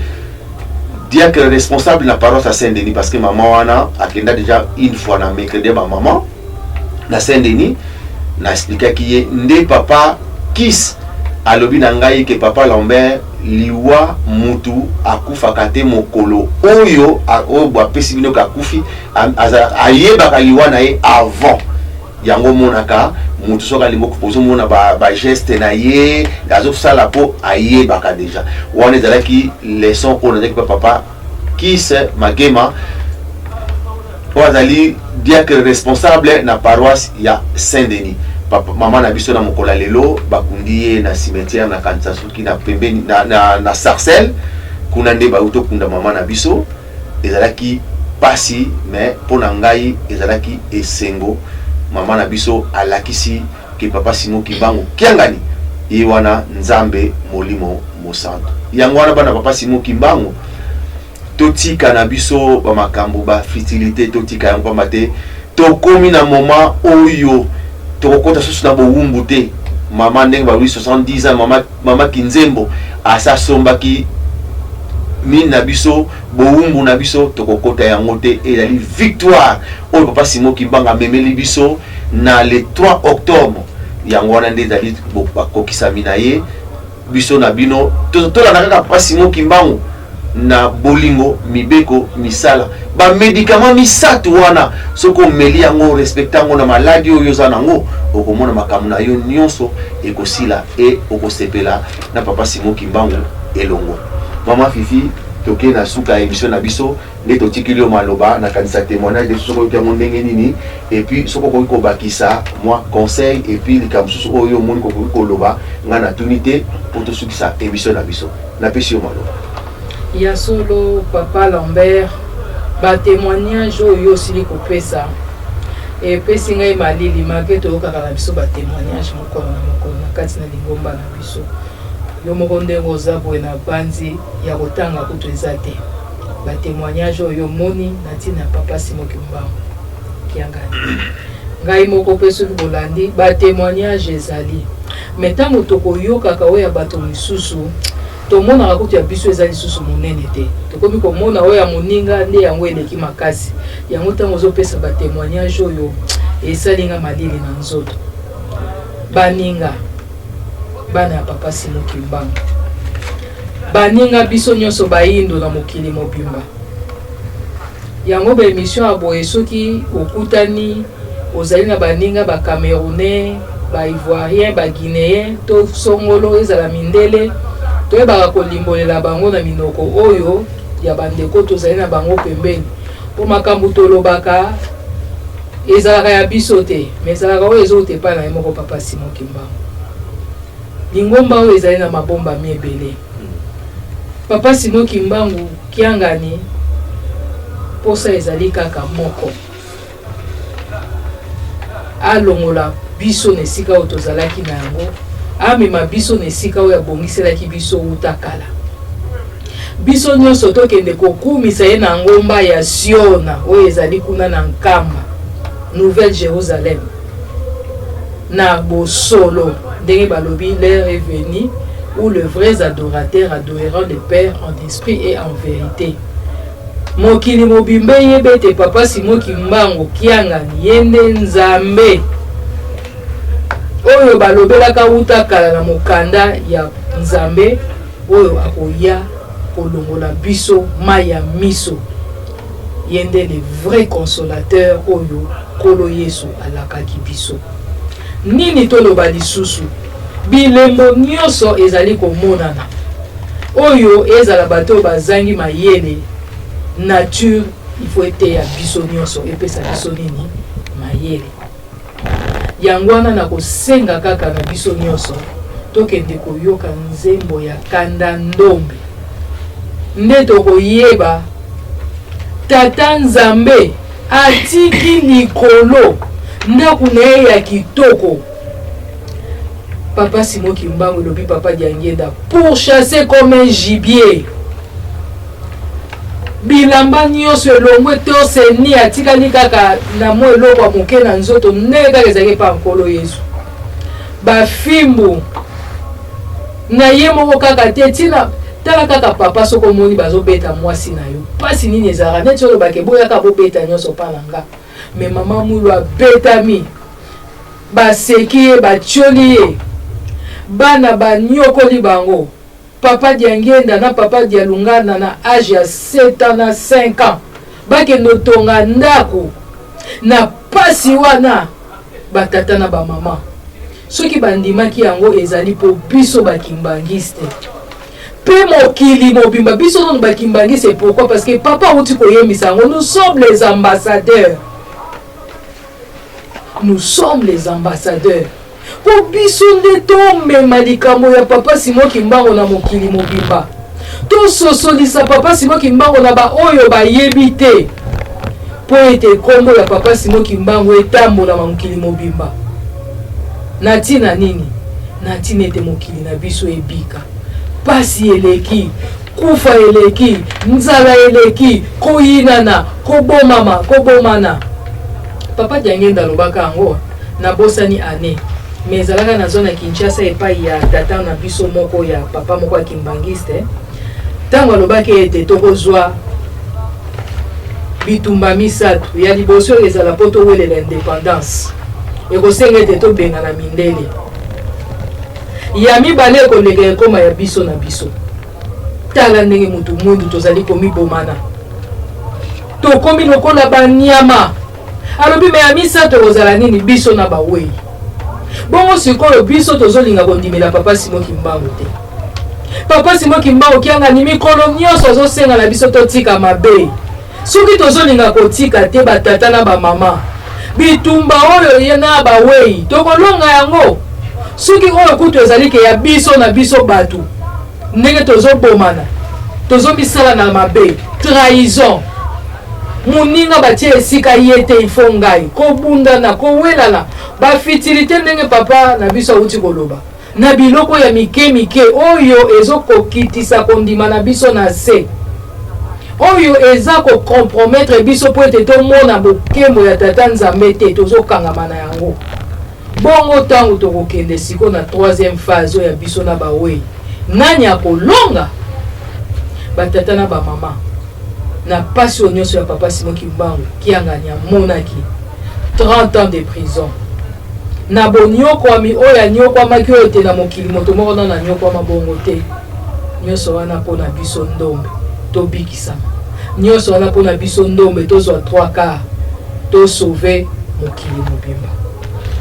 diacre responsable na paroisse ya Saint Denis, parce que mama wana akenda déjà une fois na mercredi ya bamama na Saint Denis. Na expliquaki ye nde papa Kis alobi na ngai ke papa Lambert, liwa mutu akufaka te mokolo oyo oyo bapesi bino ke akufi, ayebaka liwa na ye avant. Yango omonaka motu soki alingi ozomona bageste na ye azosala mpo ayebaka déjà. Wana ezalaki leçon oyo nazalaki pa papa Kis Magema oyo azali diacre responsable na paroisse ya Saint Denis. Papa, mama na biso na mokolo ya lelo bakundi ye na cimetière na kanisa soki na pembeni na Sarcelles kuna nde bauti okunda mama na biso. Ezalaki pasi, mais mpo na ngai ezalaki esengo. Mama na biso alakisi ke papa Simon Kimbangu Kiangani ye wana Nzambe Molimo Mosantu. Yango wana bana papa Simon Kimbangu, totika na biso bamakambo bafutilité, totika yango, pamba te tokomi na moment oyo tokokɔta susu na bowumbu te. Mama ndenge balobi 70 ans, mama Kinzembo asa asombaki mine na biso, bowumbu na biso tokokɔta yango te. Ezali victoire oyo papa Simon Kimbangu amemeli biso na le 3 octobre. Yango wana nde ezali bakokisami na ye. Biso na bino tolanda kaka papa Simon Kimbangu na bolingo, mibeko, misala. Bamédicament misato wana, soki omeli yango, respecte yango, na maladi oyo oza nango, okomona makambo na yo nyonso ekosila e okosepela na papa Simon Kimbangu elongo. Mama Fifi, toke na suka ya émission na biso nde totikili yo maloba. Nakanisa témoignage de soki oyoki yango ndenge nini, et puis soki okoki kobakisa mwa conseil, et puis likambo mosusu oyo omoni kokoki koloba, ngai natuni te, mpo tosukisa émission na biso. Napesi yo maloba. Ya solo papa Lambert, ba temoignages oyo yo osili kopesa epesi ngai malili malgre toyokaka na biso ba temoignages mokolo na mokolo na kati na lingomba na biso. Yo moko ndenge oza boye na banzi ya kotanga kutu eza te. Ba temoignages oyo yo omoni na ntina ya papa Simon Kimbangu Kiangani. Ngai moko mpe soki bolandi ba temoignages ezali mais ntango tokoyokaka oyo ya bato misusu tomonaka kutu ya biso eza lisusu monene te, tokomi komona oyo ya moninga nde yango eleki makasi. Yango ntango ozopesa ba temoignage oyo esali nga malili na nzoto. Baninga, bana ya papa Simon Kimbangu, baninga biso nyonso bayindo na mokili mobimba, yango ba emission ya boye soki okutani ozali na baninga ba camerounais, ba ivoirien, ba guinéen to songolo, ezala mindele, toyebaka kolimbolela bango na minoko oyo ya bandeko tozali na bango pembeni, mpo makambo tolobaka ezalaka ya biso te, mais ezalaka oyo ezouta epai na ye moko papa Simon Kimbangu. Lingomba oyo ezali na mabombami ebele. Papa Simon Kimbangu Kiangani, posa ezali kaka moko, alongola biso na esika oyo tozalaki na yango, amema biso na esika oyo abongiselaki biso wuta kala. Biso nyonso tokende kokumisa ye na ngomba ya Siona oyo ezali kuna na Nkamba, Nouvelle Jerusalem, na bosolo, ndenge balobi l'heure est venue où le vrais adorateurs adoreront le Père en esprit et en vérité. Mokili mobimba eyeba ete papa Simon Kimbangu Kiangani ye nde Nzambe oyo balobelaka wuta kala na mokanda ya Nzambe, oyo akoya kolongola biso mai ya miso. Ye nde le vrai consolateur oyo Nkolo Yesu alakaki biso. Nini toloba lisusu? Bilembo nyonso ezali komonana. Oyo ezala bato oyo bazangi mayele, nature il faut eteya biso nyonso, epesa biso nini? Mayele. Yango wana nakosenga kaka na biso nyonso tokende koyoka nzembo ya Kanda Ndombe, nde tokoyeba Tata Nzambe atiki likolo ndako na ye ya kitoko. Papa Simon Kimbangu elobi papa Diangienda, pourchasser comme un gibier. Bilamba nyonso elongwe, torse ni atikali kaka na mwa eloko ya moke na nzoto, ndenge kaka ezalaki epa Nkolo Yesu. Bafimbu na ye moko kaka te, ntina tala kaka papa, soki omoni bazobeta mwasi na yo, mpasi nini ezalaka? Neti olobaka eboyaka bobeta nyonso mpa na nga, me mama Mwilu abetami, baseki ye, batioli ye, bana banyokoli bango. Papa Diangienda na papa Dialungana na age ya 7 ans na 5 ans bakende otonga ndako na pasi wana. Batata na bamama soki bandimaki yango ezali mpo biso bakimbangiste mpe mokili mobimba, biso nanu bakimbangiste. Pourquoi? Parce que papa auti koyembisa yango, nous sommes les ambassadeurs, nous sommes les ambassadeurs, mpo biso nde tomema likambo ya papa Simon Kimbangu na mokili mobimba, tososolisa papa Simon Kimbangu na baoyo bayebi te, mpo ete nkombo ya papa Simon Kimbangu etambola na mokili mobimba. Na ntina nini? Na ntina ete mokili na biso ebika. Pasi eleki, kufa eleki, nzala eleki, koyinana, kobomama, kobomana. Papa Diangenda alobaka yango, nabosani année, mais ezalaka nazwa na Kinshasa epai ya tata na biso moko ya papa moko ya kimbangiste, ntango alobaki ete tokozwa bitumba misato. Ya liboso ezala mpo towelela indépendance, ekosenga ete tobengana mindele. Ya mibale ekoleka ekoma ya biso na biso. Tala ndenge motu mwindu tozali komibomana, tokomi lokola banyama. Alobi me ya misato ekozala nini? Biso na bawei. Bongo sikoyo biso tozolinga kondimela papa Simon Kimbangu te. Papa Simon Kimbangu Kiangani mikolo nyonso azosenga na biso totika mabe. Soki tozolinga kotika te, batata na bamama, bitumba oyo ye na bawei tokolonga yango. Soki oyo kutu ezali ke ya biso na biso bato, ndenge tozobomana. Tozomisala na mabe, trahison. Moninga batie esika ye te, il faut ngai. Kobundana, kowelana, ba futilite ndenge papa na biso awuti koloba. Na biloko ya mike mike oyo ezo kokitisa kondima na biso na se. Oyo eza ko compromettre biso mpo ete tomona bokembo ya Tata Nzambe te, tozokangama na yango. Bongo tango tokokende sikoyo na troisième phase oyo ya biso na baweyi, nani akolonga? Ba tata na ba mama, na pasi oyo nionso ya papa Simon Kimbangu Kiangani amonaki, 30 ans de prison, na boniokwami oyo aniokwamaki oyo te na mokili moto moko nanu aniokwama bongo te, nionso wana mpo na biso ndombe tobikisama, nionso wana mpo na biso ndombe tozwa 3 quarts, to sauver mokili mobimba.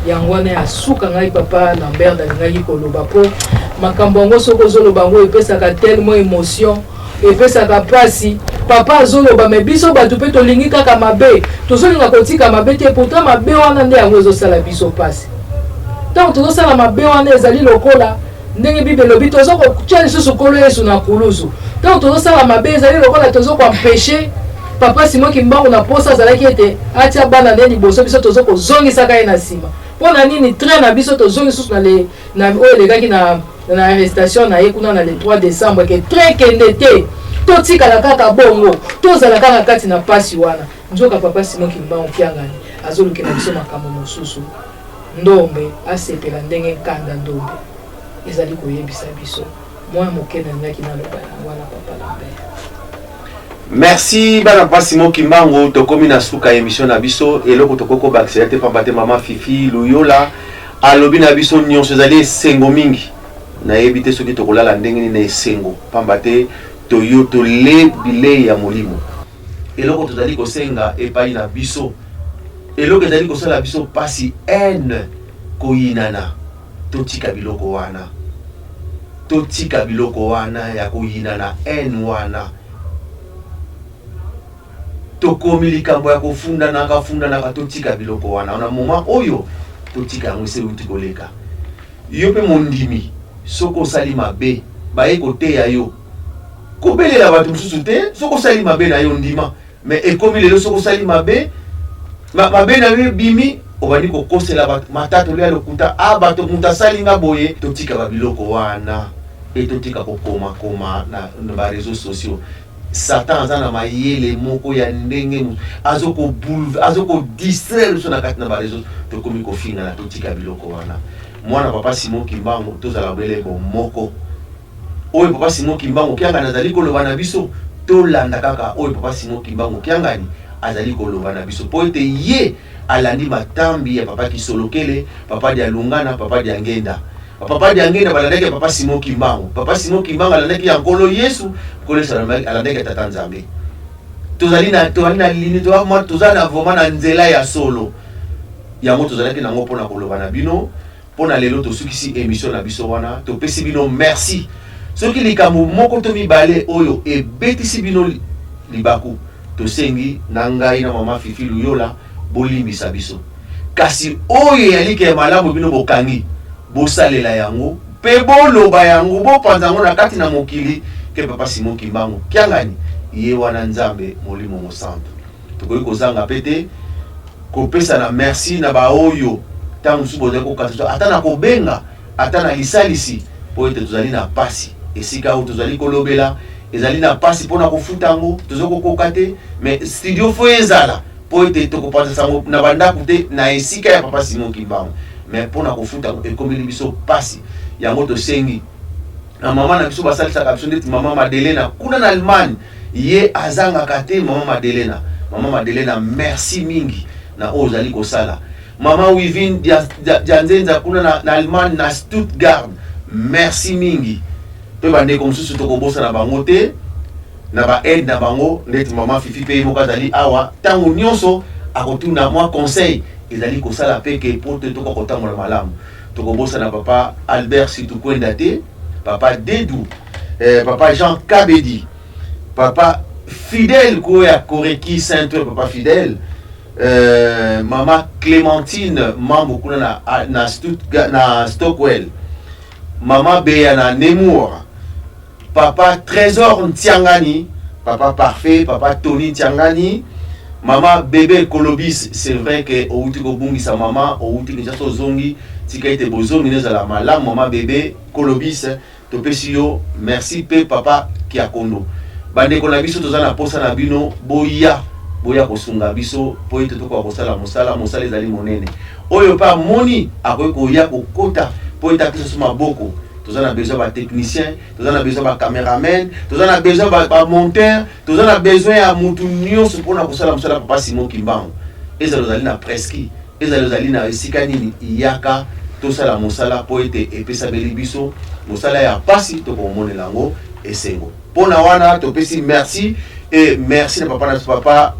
Yango wana ya suka ngai papa Lambert nalingaki koloba, mpo makambo yango soki ozoloba yango epesaka tellement emotion, epesaka mpasi. Papa azoloba, me biso bato mpe tolingi kaka mabe, tozolinga kotika mabe te. Pourtant mabe wana nde yango ezosala biso mpasi. Ntango tozosala mabe wana, ezali lokola ndenge Bible elobi, toza kotia lisusu Nkolo Yesu na kuluzu. Ntango tozosala mabe, ezali lokola tozo koempêcher papa Simon Kimbangu na posa azalaki ete atia bana nde liboso, biso tozo kozongisaka ye na nsima. Mpo na nini? Train na biso tozongi susu na le na oyo elekaki na arrestation na ye kuna na le 3 décembre, ke train kende te, totikala kaka bongo, tozala kaka kati na pasi wana. Nzoka papa Simon Kimbangu Kiangani azolukela biso makambo mosusu. Ndombe asepela ndenge nkanda ndombe ezali koyebisa biso. Mwa moke nalingaki naloba yango wana, papa Lambert. Merci bana papa Simon Kimbangu. Tokomi na suka ya émission na biso. Eloko tokoki kobakisela te, pamba te mama Fifi Luyola alobi na biso nyonso. Ezali esengo mingi, nayebi te soki tokolala ndenge nini na esengo, pamba te toyo tole bilei ya molimo. Eloko tozali kosenga epai na biso, eloko ezali kosala biso mpasi, haine, koyinana, totika biloko wana, totika biloko wana ya koyinana, haine wana. Tokomi likambo ya kofundanaka fundanaka, totika biloko wana na moment oyo, totika yango, ese euti koleka. Yo mpe mondimi, soki osali mabe, baye koteya yo, kobelela bato mosusu te. Soki osali mabe na yo, ndima. Mais ekomi lelo, soki osali mabe, mabe na yo ebimi, obandi kokosela bato matatoli ya lokuta, a bato, moto asali nga boye. Totika babiloko wana e totika kokomakoma na baréseaux sociaux. Satan aza na mayele moko ya ndenge azokodistraire biso na kati na baréseaux, tokomi kofingana. Totika biloko wana. Mwana papa Simon Kimbangu, tozala bele bomoko. Oyo papa Simon Kimbangu Kiangani azali koloba na biso, tolanda kaka oyo papa Simon Kimbangu Kiangani azali koloba na biso, mpo ete ye alandi matambi ya papa Kisolokele, papa Dialungana, papa Diangenda. Papa Diangenda balandaki ya papa Simon Kimbangu, papa Simon Kimbangu alandaki ya Nkolo Yesu, Nkolo Yesu alandaki ya Tata Nzambe. Tozali na lini, toza na vraiment na nzela ya solo. Yango tozalaki nango mpona koloba na bino mpo na lelo. Tosukisi émission na biso wana, topesi bino merci. Soki likambo moko to mibale oyo ebetisi bino libaku, tosengi na ngai na mama Fifi Luyola bolimbisa biso. Kasi oyo eyaliki ya malamu, bino bokangi, bosalela yango mpe boloba yango, bopanza yango na kati na mokili ke papa Simon Kimbangu Kiangani ye wana Nzambe Molimo Mosantu. Tokoki kozanga mpe te kopesa na merci na baoyo ntango mosusu bozali kokata, ata na kobenga, ata na lisalisi, mpo ete tozali na pasi. Esika oyo tozali kolobela ezali na pasi mpona kofuta yango, toza kokoka te. Mais studio faut ezala, mpo ete tokopanza sango na bandako te na esika ya papa Simon Kimbangu. Mais mpona kofuta yango ekomeli biso pasi. Yango tosengi na mama na biso basalisaka biso, ndeti mama Madelena kuna na Allemagne, ye azangaka te. Mama Madelena, mama Madelena, merci mingi na oyo ozali kosala. Mama Wivine Dianzenza kuna na Allemagne, na Stuttgart, merci mingi. Mpe bandeko mosusu tokobosana bango te na baaide na bango, ndeti mama Fifi mpe ye moko azali awa ntango nyonso akotuna mwa conseil, ezali kosala mpe ke po te tokoka kotambola malamu. Tokobosana papa Albert Situkwenda te, papa Dedu, papa Jean Kabedi, papa Fidèle koya Koreki Saint, papa Fidèle, mama Clémentine Mambo kuna na Stuttgart, na Stockwell, mama Beya na Nemours. Papa Trésor Ntiangani, papa parfait, papa Tony Ntiangani, mama Bébé Kolobis. C'est vrai que outi kobungisa mama, outi Kinshasa ozongi, tika ete bozongi nezala malamu. Mama Bébé Kolobis, topesi yo merci. Mpe papa Kiakondo, bandeko na biso, toza na posa na bino. Boya, boya kosunga biso mpo ete tokoka kosala mosala. Mosala ezali monene. Oyo mpe amoni akoki koya kokota mpo ete apesa so maboko. Toza na besoin batechnicien, toza na besoin bacameraman, toza na besoin bamonteur, toza na besoin ya mutu nyonso mpona kosala mosala. Papa Simon Kimbangu, ezala ozali na presqu'île, ezala ozali na esika nini, yaka tosala mosala mpo ete epesameli biso mosala ya pasi, tokomonela yango esengo. Mpona wana topesi merci et merci na papa na biso, papa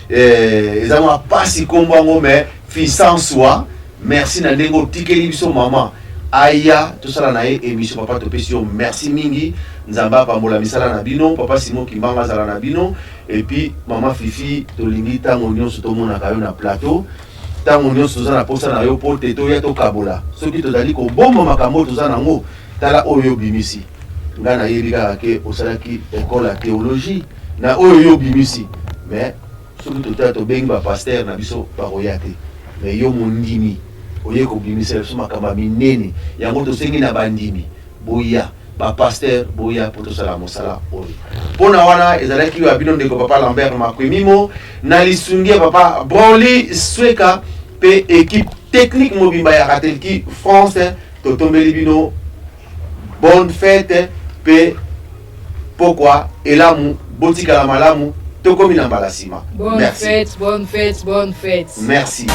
eza mwa pasi nkombo yango, mais Fisanswa, merci na ndenge otikeli biso mama aya tosala na ye émission. Papa, topesi yo merci mingi. Nzambe apambola misala na bino. Papa Simon Kimbangu azala na bino. Et puis mama Fifi, tolingi ntango nyonso tomonaka yo na plateau, ntango nyonso toza na posa na yo mpo te toya tokabola. Soki tozali kobomba makambo oyo toza nango, tala oyo obimisi. Ngai nayebi kaka ke osalaki école ya théologie na oyo yo obimisi, mais soki totala, tobengi bapasteur na biso, bakoya te. Mais yo mondimi oye kobimisela biso makambo ya minene. Yango tosengi na bandimi, boya, bapasteur boya mpo tosala mosala oyo. Mpona wana ezalaki oyo ya bino ndeko papa Lambert Makwemimo, na lisungi ya papa Broli Sweka mpe équipe technique mobimba ya Ratelki France. Totombeli bino bonne fête mpe pokwa elamu. Botikala malamu, tokomi na mbala nsima. Bonne Merci. fête, bonne fête, bonne fête. Merci.